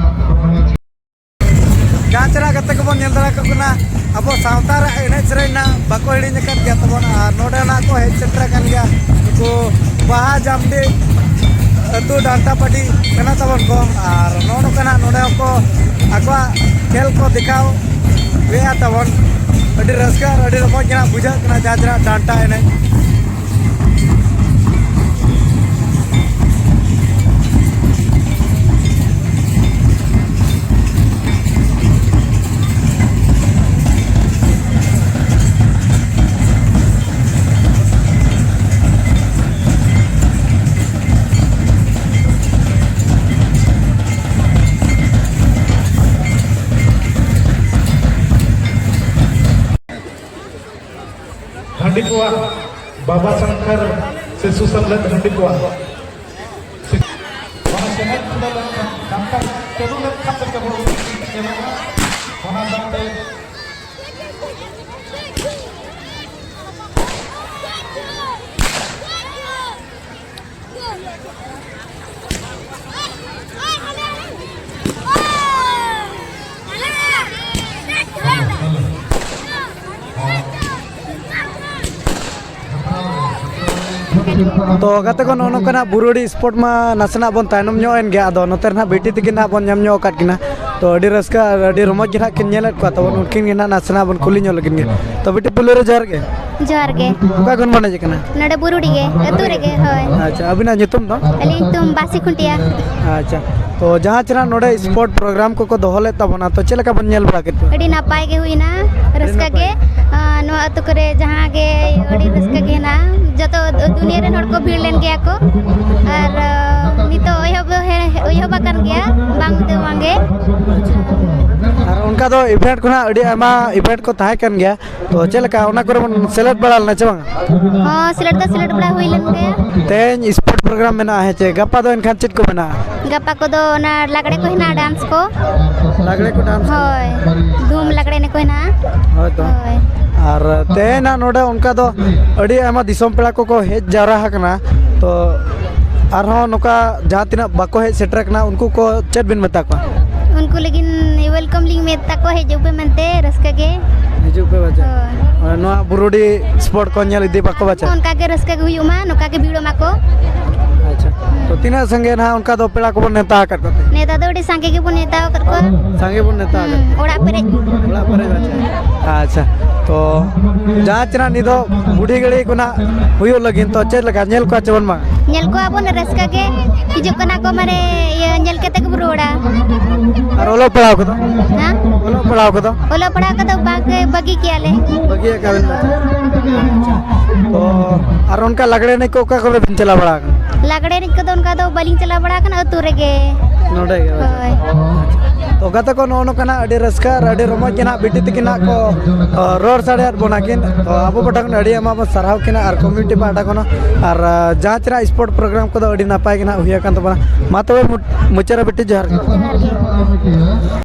ᱜᱟᱪᱨᱟ ᱜᱟᱛᱮ ᱠᱚᱵᱚᱱ ᱧᱮᱞ ᱫᱟᱲᱮ ᱠᱚ ᱠᱟᱱᱟ, ᱟᱵᱚ ᱥᱟᱶᱛᱟ ᱨᱮ ᱮᱱᱮᱡ ᱥᱮᱨᱮᱧ ᱨᱮᱱᱟᱜ ᱵᱟᱠᱚ ᱦᱤᱲᱤᱧ ᱟᱠᱟᱫ ᱜᱮᱭᱟ ᱛᱟᱵᱚᱱ, ᱟᱨ ᱱᱚᱰᱮ ᱱᱟᱜ ᱠᱚ ᱦᱮᱡ ᱥᱮᱴᱮᱨ ᱟᱠᱟᱱ ᱜᱮᱭᱟ᱾ ᱠᱚ ᱵᱟᱦᱟ ᱡᱟᱢᱰᱤ ᱟᱹᱛᱩ ᱰᱟᱱᱴᱟ ᱯᱟᱹᱴᱤ ᱠᱟᱱᱟ ᱛᱟᱵᱚᱱ ᱠᱚ, ᱟᱨ ᱱᱚᱜᱼᱚ ᱱᱚᱝᱠᱟ ᱱᱟᱜ ᱱᱚᱰᱮ ᱦᱚᱸᱠᱚ ᱟᱠᱚᱣᱟᱜ ᱠᱷᱮᱞ ᱠᱚ ᱫᱮᱠᱷᱟᱣ ᱮᱫᱟ ᱛᱟᱵᱚᱱ᱾ ᱟᱹᱰᱤ ᱨᱟᱹᱥᱠᱟᱹ ᱟᱨ ᱟᱹᱰᱤ ᱨᱚᱢᱚᱡᱽ ᱜᱮ ᱱᱟᱜ ᱵᱩᱡᱷᱟᱹᱜ ᱠᱟᱱᱟ ᱡᱟᱦᱟᱸ ᱛᱤᱱᱟᱹᱜ ᱰᱟᱱᱴᱟ ᱮᱱᱮᱡ᱾ ᱦᱟᱺᱰᱤ ᱠᱚᱣᱟᱜ ᱵᱟᱵᱟ ᱥᱟᱱᱛᱟᱲ ᱥᱮ ᱥᱩᱥᱟᱹᱨ ᱞᱮᱫ ᱦᱟᱺᱰᱤ ᱠᱚᱣᱟᱜ ᱚᱱᱟ ᱥᱮᱞᱮᱫ ᱯᱩᱨᱟᱹᱣ ᱞᱮᱱᱠᱷᱟᱱ ᱥᱟᱱᱛᱟᱲ ᱪᱟᱹᱞᱩ ᱞᱮᱱᱠᱷᱟᱱ ᱫᱚ ᱠᱮᱵᱚᱞ ᱧᱮᱞᱚᱜᱼᱟ᱾ ᱚᱱᱟ ᱥᱟᱶᱛᱮ ᱛᱚ ᱜᱟᱛᱮ ᱠᱚ, ᱱᱚᱜᱼᱚ ᱱᱚᱝᱠᱟᱱᱟᱜ ᱵᱩᱨᱩᱰᱤ ᱥᱯᱳᱨᱴ ᱢᱟ ᱱᱟᱥᱮᱱᱟᱜ ᱵᱚᱱ ᱛᱟᱭᱱᱚᱢ ᱧᱚᱜ ᱮᱱ ᱜᱮᱭᱟ᱾ ᱟᱫᱚ ᱱᱚᱛᱮ ᱨᱮᱱᱟᱜ ᱵᱤᱴᱤ ᱛᱤᱠᱤᱱ ᱱᱟᱜ ᱵᱚᱱ ᱧᱟᱢ ᱧᱚᱜ ᱟᱠᱟᱫ ᱠᱤᱱᱟ᱾ ᱛᱚ ᱟᱹᱰᱤ ᱨᱟᱹᱥᱠᱟᱹ ᱟᱨ ᱟᱹᱰᱤ ᱨᱚᱢᱚᱡᱽ ᱜᱮ ᱱᱟᱜ ᱠᱤᱱ ᱧᱮᱞᱮᱫ ᱠᱚᱣᱟ᱾ ᱛᱟᱵᱚᱱ ᱩᱱᱠᱤᱱ ᱜᱮ ᱱᱟᱜ ᱱᱟᱥᱮᱱᱟᱜ ᱵᱚᱱ ᱠᱩᱞᱤ ᱧᱚᱜ ᱞᱮᱠᱤᱱ ᱜᱮ᱾ ᱛᱚ ᱵᱤᱴᱤ, ᱯᱩᱭᱞᱩ ᱨᱮ ᱡᱚᱦᱟᱨ ᱜᱮ᱾ ᱡᱚᱦᱟᱨ ᱜᱮ᱾ ᱚᱠᱟ ᱠᱷᱚᱱ ᱵᱚᱱ ᱦᱮᱡ ᱟᱠᱟᱱᱟ? ᱱᱚᱰᱮ ᱵᱩᱨᱩᱰᱤ ᱜᱮ, ᱟᱹᱛᱩ ᱨᱮᱜᱮ, ᱦᱳᱭ᱾ ᱟᱪᱪᱷᱟ, ᱟᱹᱵᱤᱱᱟᱜ ᱧᱩᱛᱩᱢ ᱫᱚ? ᱟᱹᱞᱤᱧ ᱧᱩᱛᱩᱢ ᱵᱟᱥᱤ ᱠᱷᱩᱱᱴᱤᱭᱟ᱾ ᱟᱪᱪᱷᱟ, ᱛᱚ ᱡᱟᱦᱟᱸ ᱪᱮ ᱱᱟᱜ ᱱᱚᱰᱮ ᱥᱯᱳᱨᱴ ᱯᱨᱳᱜᱨᱟᱢ ᱠᱚᱠᱚ ᱫᱚᱦᱚ ᱞᱮᱫ ᱛᱟᱵᱚᱱᱟ, ᱛᱚ ᱪᱮᱫ ᱞᱮᱠᱟ ᱵᱚᱱ ᱧᱮᱞ ᱵᱟᱲᱟ ᱠᱮᱫ ᱠᱚᱣᱟ? ᱟᱹᱰᱤ ᱱᱟᱯᱟᱭ ᱜᱮ ᱦᱩᱭᱱᱟ, ᱨᱟᱹᱥᱠᱟᱹ ᱜᱮ᱾ ᱟᱨ ᱱᱚᱣᱟ ᱟᱹᱛᱩ ᱠᱚᱨᱮ ᱡᱟᱦᱟᱸ ᱜᱮ ᱟᱹᱰᱤ ᱨᱟᱹᱥᱠᱟᱹ ᱜᱮ ᱦᱮᱱᱟᱜᱼᱟ᱾ ᱡᱚᱛᱚ ᱫᱩᱱᱤᱭᱟᱹ ᱨᱮᱱ ᱦᱚᱲ ᱠᱚ ᱵᱷᱤᱲ ᱞᱮᱱ ᱜᱮᱭᱟ ᱠᱚ᱾ ᱟᱨ, ᱟᱸ, ᱱᱤᱛᱚᱜ ᱮᱦᱚᱵ, ᱮᱦᱚᱵ ᱟᱠᱟᱱ ᱜᱮᱭᱟ, ᱵᱟᱝ ᱫᱚ ᱵᱟᱝ ᱜᱮ᱾ ᱟᱨ ᱚᱱᱠᱟ ᱫᱚ ᱤᱵᱷᱮᱱᱴ ᱠᱷᱚᱱᱟᱜ ᱟᱹᱰᱤ ᱟᱭᱢᱟ ᱤᱵᱷᱮᱱᱴ ᱠᱚ ᱛᱟᱦᱮᱸ ᱠᱟᱱ ᱜᱮᱭᱟ, ᱛᱚ ᱪᱮᱫ ᱞᱮᱠᱟ ᱚᱱᱟ ᱠᱚᱨᱮ ᱵᱚᱱ ᱥᱮᱞᱮᱫ ᱵᱟᱲᱟ ᱞᱮᱱᱟ ᱪᱮ ᱵᱟᱝ? ᱦᱚᱸ, ᱥᱮᱞᱮᱫ ᱫᱚ ᱥᱮᱞᱮᱫ ᱵᱟᱲᱟ ᱦᱩᱭ ᱞᱮᱱ ᱜᱮᱭᱟ᱾ ᱛᱮᱦᱮᱧ ᱥᱯᱳᱨᱴ ᱯᱨᱳᱜᱨᱟᱢ ᱢᱮᱱᱟᱜᱼᱟ, ᱦᱮᱸ ᱪᱮ? ᱜᱟᱯᱟ ᱫᱚ ᱮᱱᱠᱷᱟᱱ ᱪᱮᱫ ᱠᱚ ᱢᱮᱱᱟᱜᱼᱟ? ᱜᱟᱯᱟ ᱠᱚᱫᱚ ᱚᱱᱟ ᱞᱟᱜᱽᱲᱮ ᱠᱚ ᱦᱮᱱᱟᱜᱼᱟ, ᱰᱟᱱᱥ ᱠᱚ᱾ ᱞᱟᱜᱽᱲᱮ ᱠᱚ ᱰᱟᱱᱥ ᱠᱚ? ᱦᱳᱭ, ᱫᱷᱩᱢ ᱞᱟᱜᱽᱲᱮ ᱮᱱᱮᱡ ᱠᱚ ᱦᱮᱱᱟᱜᱼᱟ᱾ ᱦᱳᱭ ᱛᱚ᱾ ᱦᱳᱭ᱾ ᱟᱨ ᱛᱮᱦᱮᱧ ᱱᱟᱜ ᱱᱚᱰᱮ ᱚᱱᱠᱟ ᱫᱚ ᱟᱹᱰᱤ ᱟᱭᱢᱟ ᱫᱤᱥᱚᱢ ᱯᱮᱲᱟ ᱠᱚᱠᱚ ᱦᱮᱡ ᱡᱟᱣᱨᱟ ᱟᱠᱟᱱᱟ, ᱛᱚ ᱟᱨᱦᱚᱸ ᱱᱚᱝᱠᱟ ᱡᱟᱦᱟᱸ ᱛᱤᱱᱟᱹᱜ ᱵᱟᱠᱚ ᱦᱮᱡ ᱥᱮᱴᱮᱨ ᱟᱠᱟᱱᱟ, ᱩᱱᱠᱩ ᱠᱚ ᱪᱮᱫ ᱵᱤᱱ ᱢᱮᱛᱟ ᱠᱚᱣᱟ? ᱩᱱᱠᱩ ᱞᱟᱹᱜᱤᱫ ᱣᱮᱞᱠᱟᱢ ᱞᱤᱧ ᱢᱮᱛᱟ ᱠᱚᱣᱟ, ᱦᱤᱡᱩᱜ ᱯᱮ ᱢᱮᱱᱛᱮ, ᱨᱟᱹᱥᱠᱟᱹ ᱜᱮ᱾ ᱦᱤᱡᱩᱜ ᱯᱮ ᱵᱟᱪᱷᱟ᱾ ᱦᱳᱭ᱾ ᱱᱚᱣᱟ ᱵᱩᱨᱩᱰᱤ ᱥᱯᱚᱴ ᱠᱚ ᱧᱮᱞ ᱤᱫᱤ ᱵᱟᱠᱚ ᱵᱟᱪᱷᱟ᱾ ᱚᱱᱠᱟ ᱜᱮ ᱨᱟᱹᱥᱠᱟᱹ ᱜᱮ ᱦᱩᱭᱩᱜ ᱢᱟ, ᱱᱚᱝᱠᱟ ᱜᱮ ᱵᱷᱤᱲᱚᱜ ᱢᱟᱠᱚ᱾ ᱟᱪᱪᱷᱟ, ᱛᱚ ᱛᱤᱱᱟᱹᱜ ᱥᱟᱸᱜᱮ ᱱᱟᱦᱟᱜ ᱚᱱᱠᱟ ᱫᱚ ᱯᱮᱲᱟ ᱠᱚᱵᱚᱱ ᱱᱮᱣᱛᱟ ᱟᱠᱟᱫ ᱠᱚᱣᱟ? ᱱᱮᱣᱛᱟ ᱫᱚ ᱟᱹᱰᱤ ᱥᱟᱸᱜᱮ ᱜᱮᱵᱚᱱ ᱱᱮᱣᱛᱟ ᱟᱠᱟᱫ ᱠᱚᱣᱟ᱾ ᱥᱟᱸᱜᱮ ᱵᱚᱱ ᱱᱮᱣᱛᱟ ᱟᱠᱟᱫ ᱦᱩᱸ, ᱠᱚᱣᱟ᱾ ᱚᱲᱟᱜ ᱯᱮᱨᱮᱡ᱾ ᱚᱲᱟᱜ ᱯᱮᱨᱮᱡ ᱵᱟᱪᱷᱟ᱾ ᱟᱪᱪᱷᱟ, ᱛᱚ ᱡᱟᱦᱟᱸ ᱪᱮᱱᱟᱜ ᱱᱤᱛ ᱫᱚ ᱵᱩᱰᱷᱤ ᱜᱟᱹᱲᱤ ᱠᱷᱚᱱᱟᱜ ᱦᱩᱭᱩᱜ ᱞᱟᱹᱜᱤᱫ, ᱛᱚ ᱪᱮᱫ ᱞᱮᱠᱟ ᱧᱮᱞ ᱠᱚᱣᱟ ᱪᱮ ᱵᱚᱱ ᱵᱟᱝ? ᱧᱮᱞ ᱠᱚᱣᱟ ᱵᱚᱱ, ᱨᱟᱹᱥᱠᱟᱹ ᱜᱮ ᱦᱤᱡᱩᱜ ᱠᱟᱱᱟ ᱠᱚ, ᱢᱟᱱᱮ ᱤᱭᱟᱹ ᱧᱮᱞ ᱠᱟᱛᱮ ᱜᱮᱵᱚᱱ ᱨᱩᱣᱟᱹᱲᱟ᱾ ᱟᱨ ᱚᱞᱚᱜ ᱯᱟᱲᱦᱟᱣ ᱠᱚᱫᱚ? ᱦᱮᱸ? ᱚᱞᱚᱜ ᱯᱟᱲᱦᱟᱣ ᱠᱚᱫᱚ? ᱚᱞᱚᱜ ᱯᱟᱲᱦᱟᱣ ᱠᱚᱫᱚ ᱵᱟᱝ, ᱵᱟᱹᱜᱤ ᱠᱮᱜᱼᱟ ᱞᱮ᱾ ᱵᱟᱹᱜᱤ ᱟᱠᱟᱫ ᱵᱮᱱ? ᱟᱪᱪᱷᱟ᱾ ᱛᱚ ᱟᱨ ᱚᱱᱠᱟ ᱞᱟᱜᱽᱲᱮ ᱮᱱᱮᱡ ᱠᱚ ᱚᱠᱟ ᱠᱚᱨᱮ ᱵᱤᱱ ᱪᱟᱞᱟᱣ ᱵᱟᱲᱟ ᱟᱠᱟᱱᱟ? ᱞᱟᱜᱽᱲᱮ ᱮᱱᱮᱡ ᱠᱚᱫᱚ ᱚᱱᱠᱟ ᱫᱚ ᱵᱟᱹᱞᱤᱧ ᱪᱟᱞᱟᱣ ᱵᱟᱲᱟ ᱟᱠᱟᱱᱟ, ᱟᱹᱛᱩ ᱨᱮᱜᱮ᱾ ᱱᱚᱰᱮ ᱜᱮ? ᱦᱳᱭ᱾ ᱛᱚ ᱜᱟᱛᱮ ᱠᱚ, ᱱᱚᱜᱼᱚ ᱱᱚᱝᱠᱟᱱᱟᱜ ᱟᱹᱰᱤ ᱨᱟᱹᱥᱠᱟᱹ ᱟᱨ ᱟᱹᱰᱤ ᱨᱚᱢᱚᱡᱽ ᱜᱮ ᱱᱟᱜ ᱵᱤᱴᱤ ᱛᱟᱹᱠᱤᱱ ᱱᱟᱜ ᱠᱚ, ᱚ, ᱨᱚᱲ ᱥᱟᱰᱮᱭᱟᱫ ᱵᱚᱱᱟ ᱠᱤᱱ᱾ ᱛᱚ ᱟᱵᱚ ᱯᱟᱦᱴᱟ ᱠᱷᱚᱱ ᱟᱹᱰᱤ ᱟᱭᱢᱟ ᱵᱚᱱ ᱥᱟᱨᱦᱟᱣ ᱠᱤᱱᱟ ᱟᱨ ᱠᱚᱢᱤᱴᱤ ᱯᱟᱦᱴᱟ ᱠᱷᱚᱱ ᱦᱚᱸ᱾ ᱟᱨ, ᱟ, ᱡᱟᱦᱟᱸ ᱛᱤᱱᱟᱹᱜ ᱥᱯᱳᱨᱴ ᱯᱨᱳᱜᱨᱟᱢ ᱠᱚᱫᱚ ᱟᱹᱰᱤ ᱱᱟᱯᱟᱭ ᱜᱮ ᱱᱟᱜ ᱦᱩᱭ ᱟᱠᱟᱱ ᱛᱟᱵᱚᱱᱟ᱾ ᱢᱟ ᱛᱚᱵᱮ ᱢᱩ-, ᱢᱩᱪᱟᱹᱫ ᱨᱮ ᱵᱤᱴᱤ ᱡᱚᱦᱟᱨ ᱜᱮ᱾ ᱡᱚᱦᱟᱨ ᱜᱮ᱾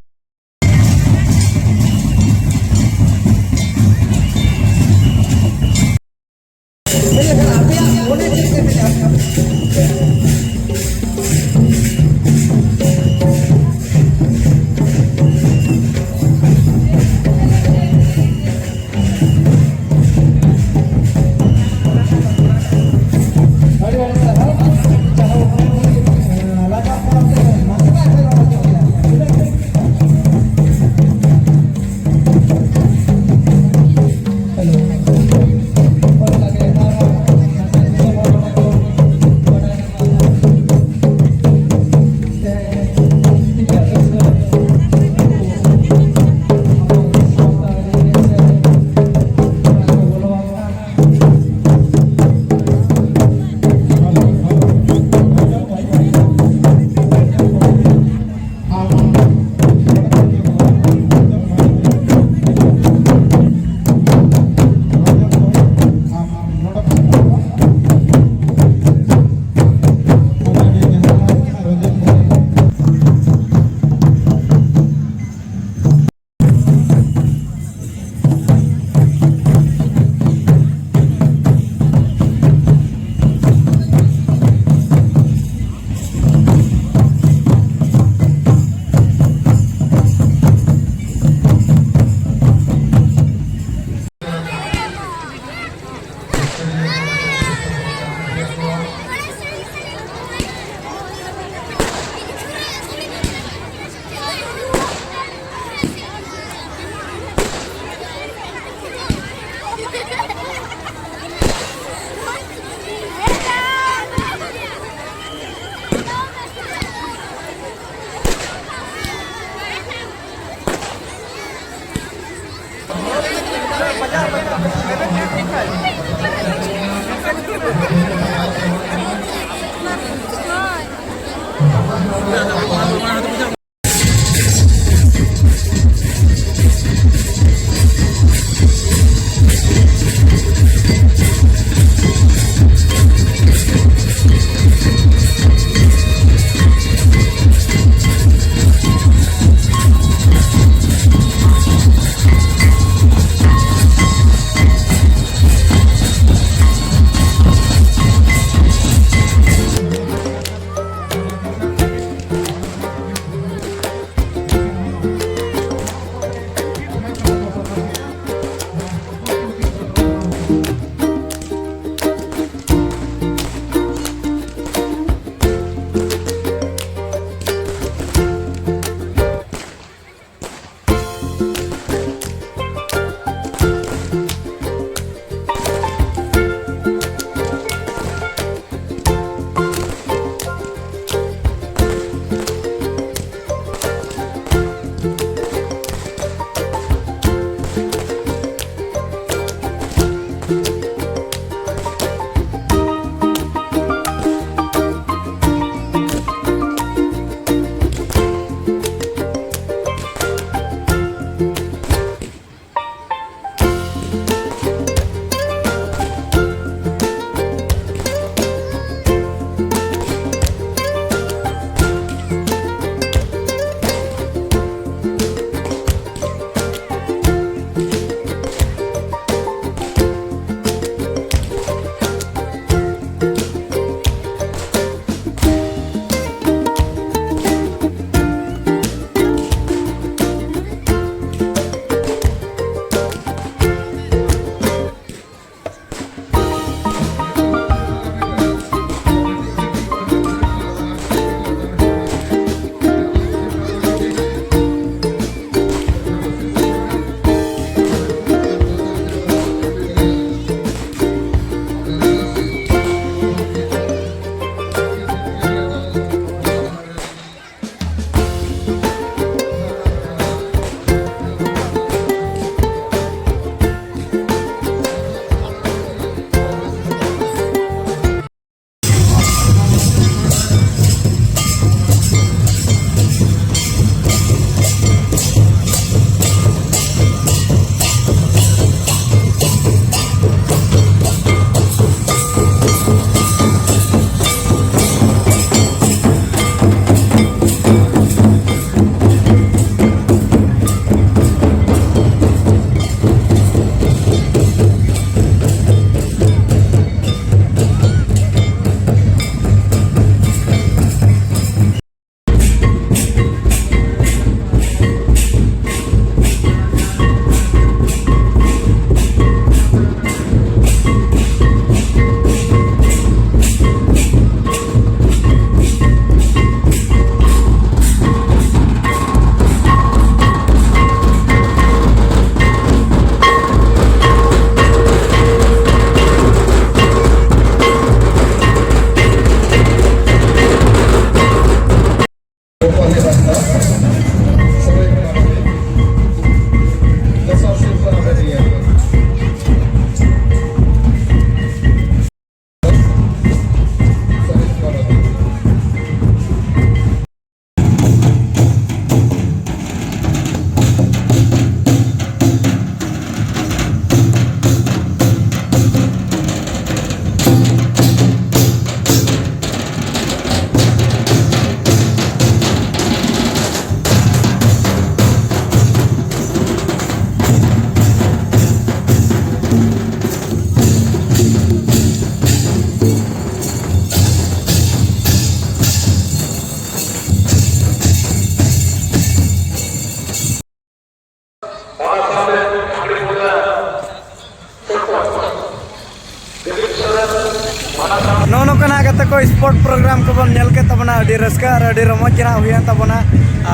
ᱥᱯᱳᱨᱴ ᱯᱨᱳᱜᱨᱟᱢ ᱠᱚᱵᱚᱱ ᱧᱮᱞ ᱠᱮᱫ ᱛᱟᱵᱚᱱᱟ, ᱟᱹᱰᱤ ᱨᱟᱹᱥᱠᱟᱹ ᱟᱨ ᱟᱹᱰᱤ ᱨᱚᱢᱚᱡᱽ ᱜᱮ ᱱᱟᱦᱟᱜ ᱦᱩᱭᱮᱱ ᱛᱟᱵᱚᱱᱟ᱾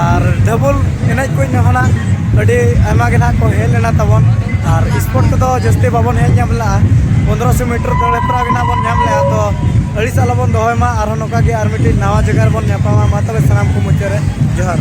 ᱟᱨ ᱰᱷᱟᱹᱵᱩᱞ ᱮᱱᱮᱡ ᱠᱚ ᱱᱟᱦᱟᱜ ᱟᱹᱰᱤ ᱟᱭᱢᱟ ᱜᱮ ᱱᱟᱦᱟᱜ ᱠᱚ ᱦᱮᱡ ᱞᱮᱱᱟ ᱛᱟᱵᱚᱱ᱾ ᱟᱨ ᱥᱯᱳᱨᱴ ᱠᱚᱫᱚ ᱡᱟᱹᱥᱛᱤ ᱵᱟᱵᱚᱱ ᱦᱮᱡ ᱧᱟᱢ ᱞᱮᱜᱼᱟ, ᱯᱚᱱᱫᱽᱨᱚᱥᱚ ᱢᱤᱴᱟᱨ ᱫᱟᱹᱲ ᱦᱮᱯᱨᱟᱣ ᱜᱮ ᱱᱟᱦᱟᱜ ᱵᱚᱱ ᱧᱟᱢ ᱞᱮᱜᱼᱟ᱾ ᱛᱚ ᱟᱹᱲᱤᱥ ᱟᱞᱚᱵᱚᱱ ᱫᱚᱦᱚᱭ ᱢᱟ, ᱟᱨᱦᱚᱸ ᱱᱚᱝᱠᱟ ᱜᱮ ᱟᱨ ᱢᱤᱫᱴᱤᱡ ᱱᱟᱣᱟ ᱡᱟᱭᱜᱟ ᱨᱮᱵᱚᱱ ᱧᱟᱯᱟᱢᱟ᱾ ᱢᱟ ᱛᱚᱵᱮ ᱥᱟᱱᱟᱢ ᱠᱚ ᱢᱩᱪᱟᱹᱫ ᱨᱮ ᱡᱚᱦᱟᱨ᱾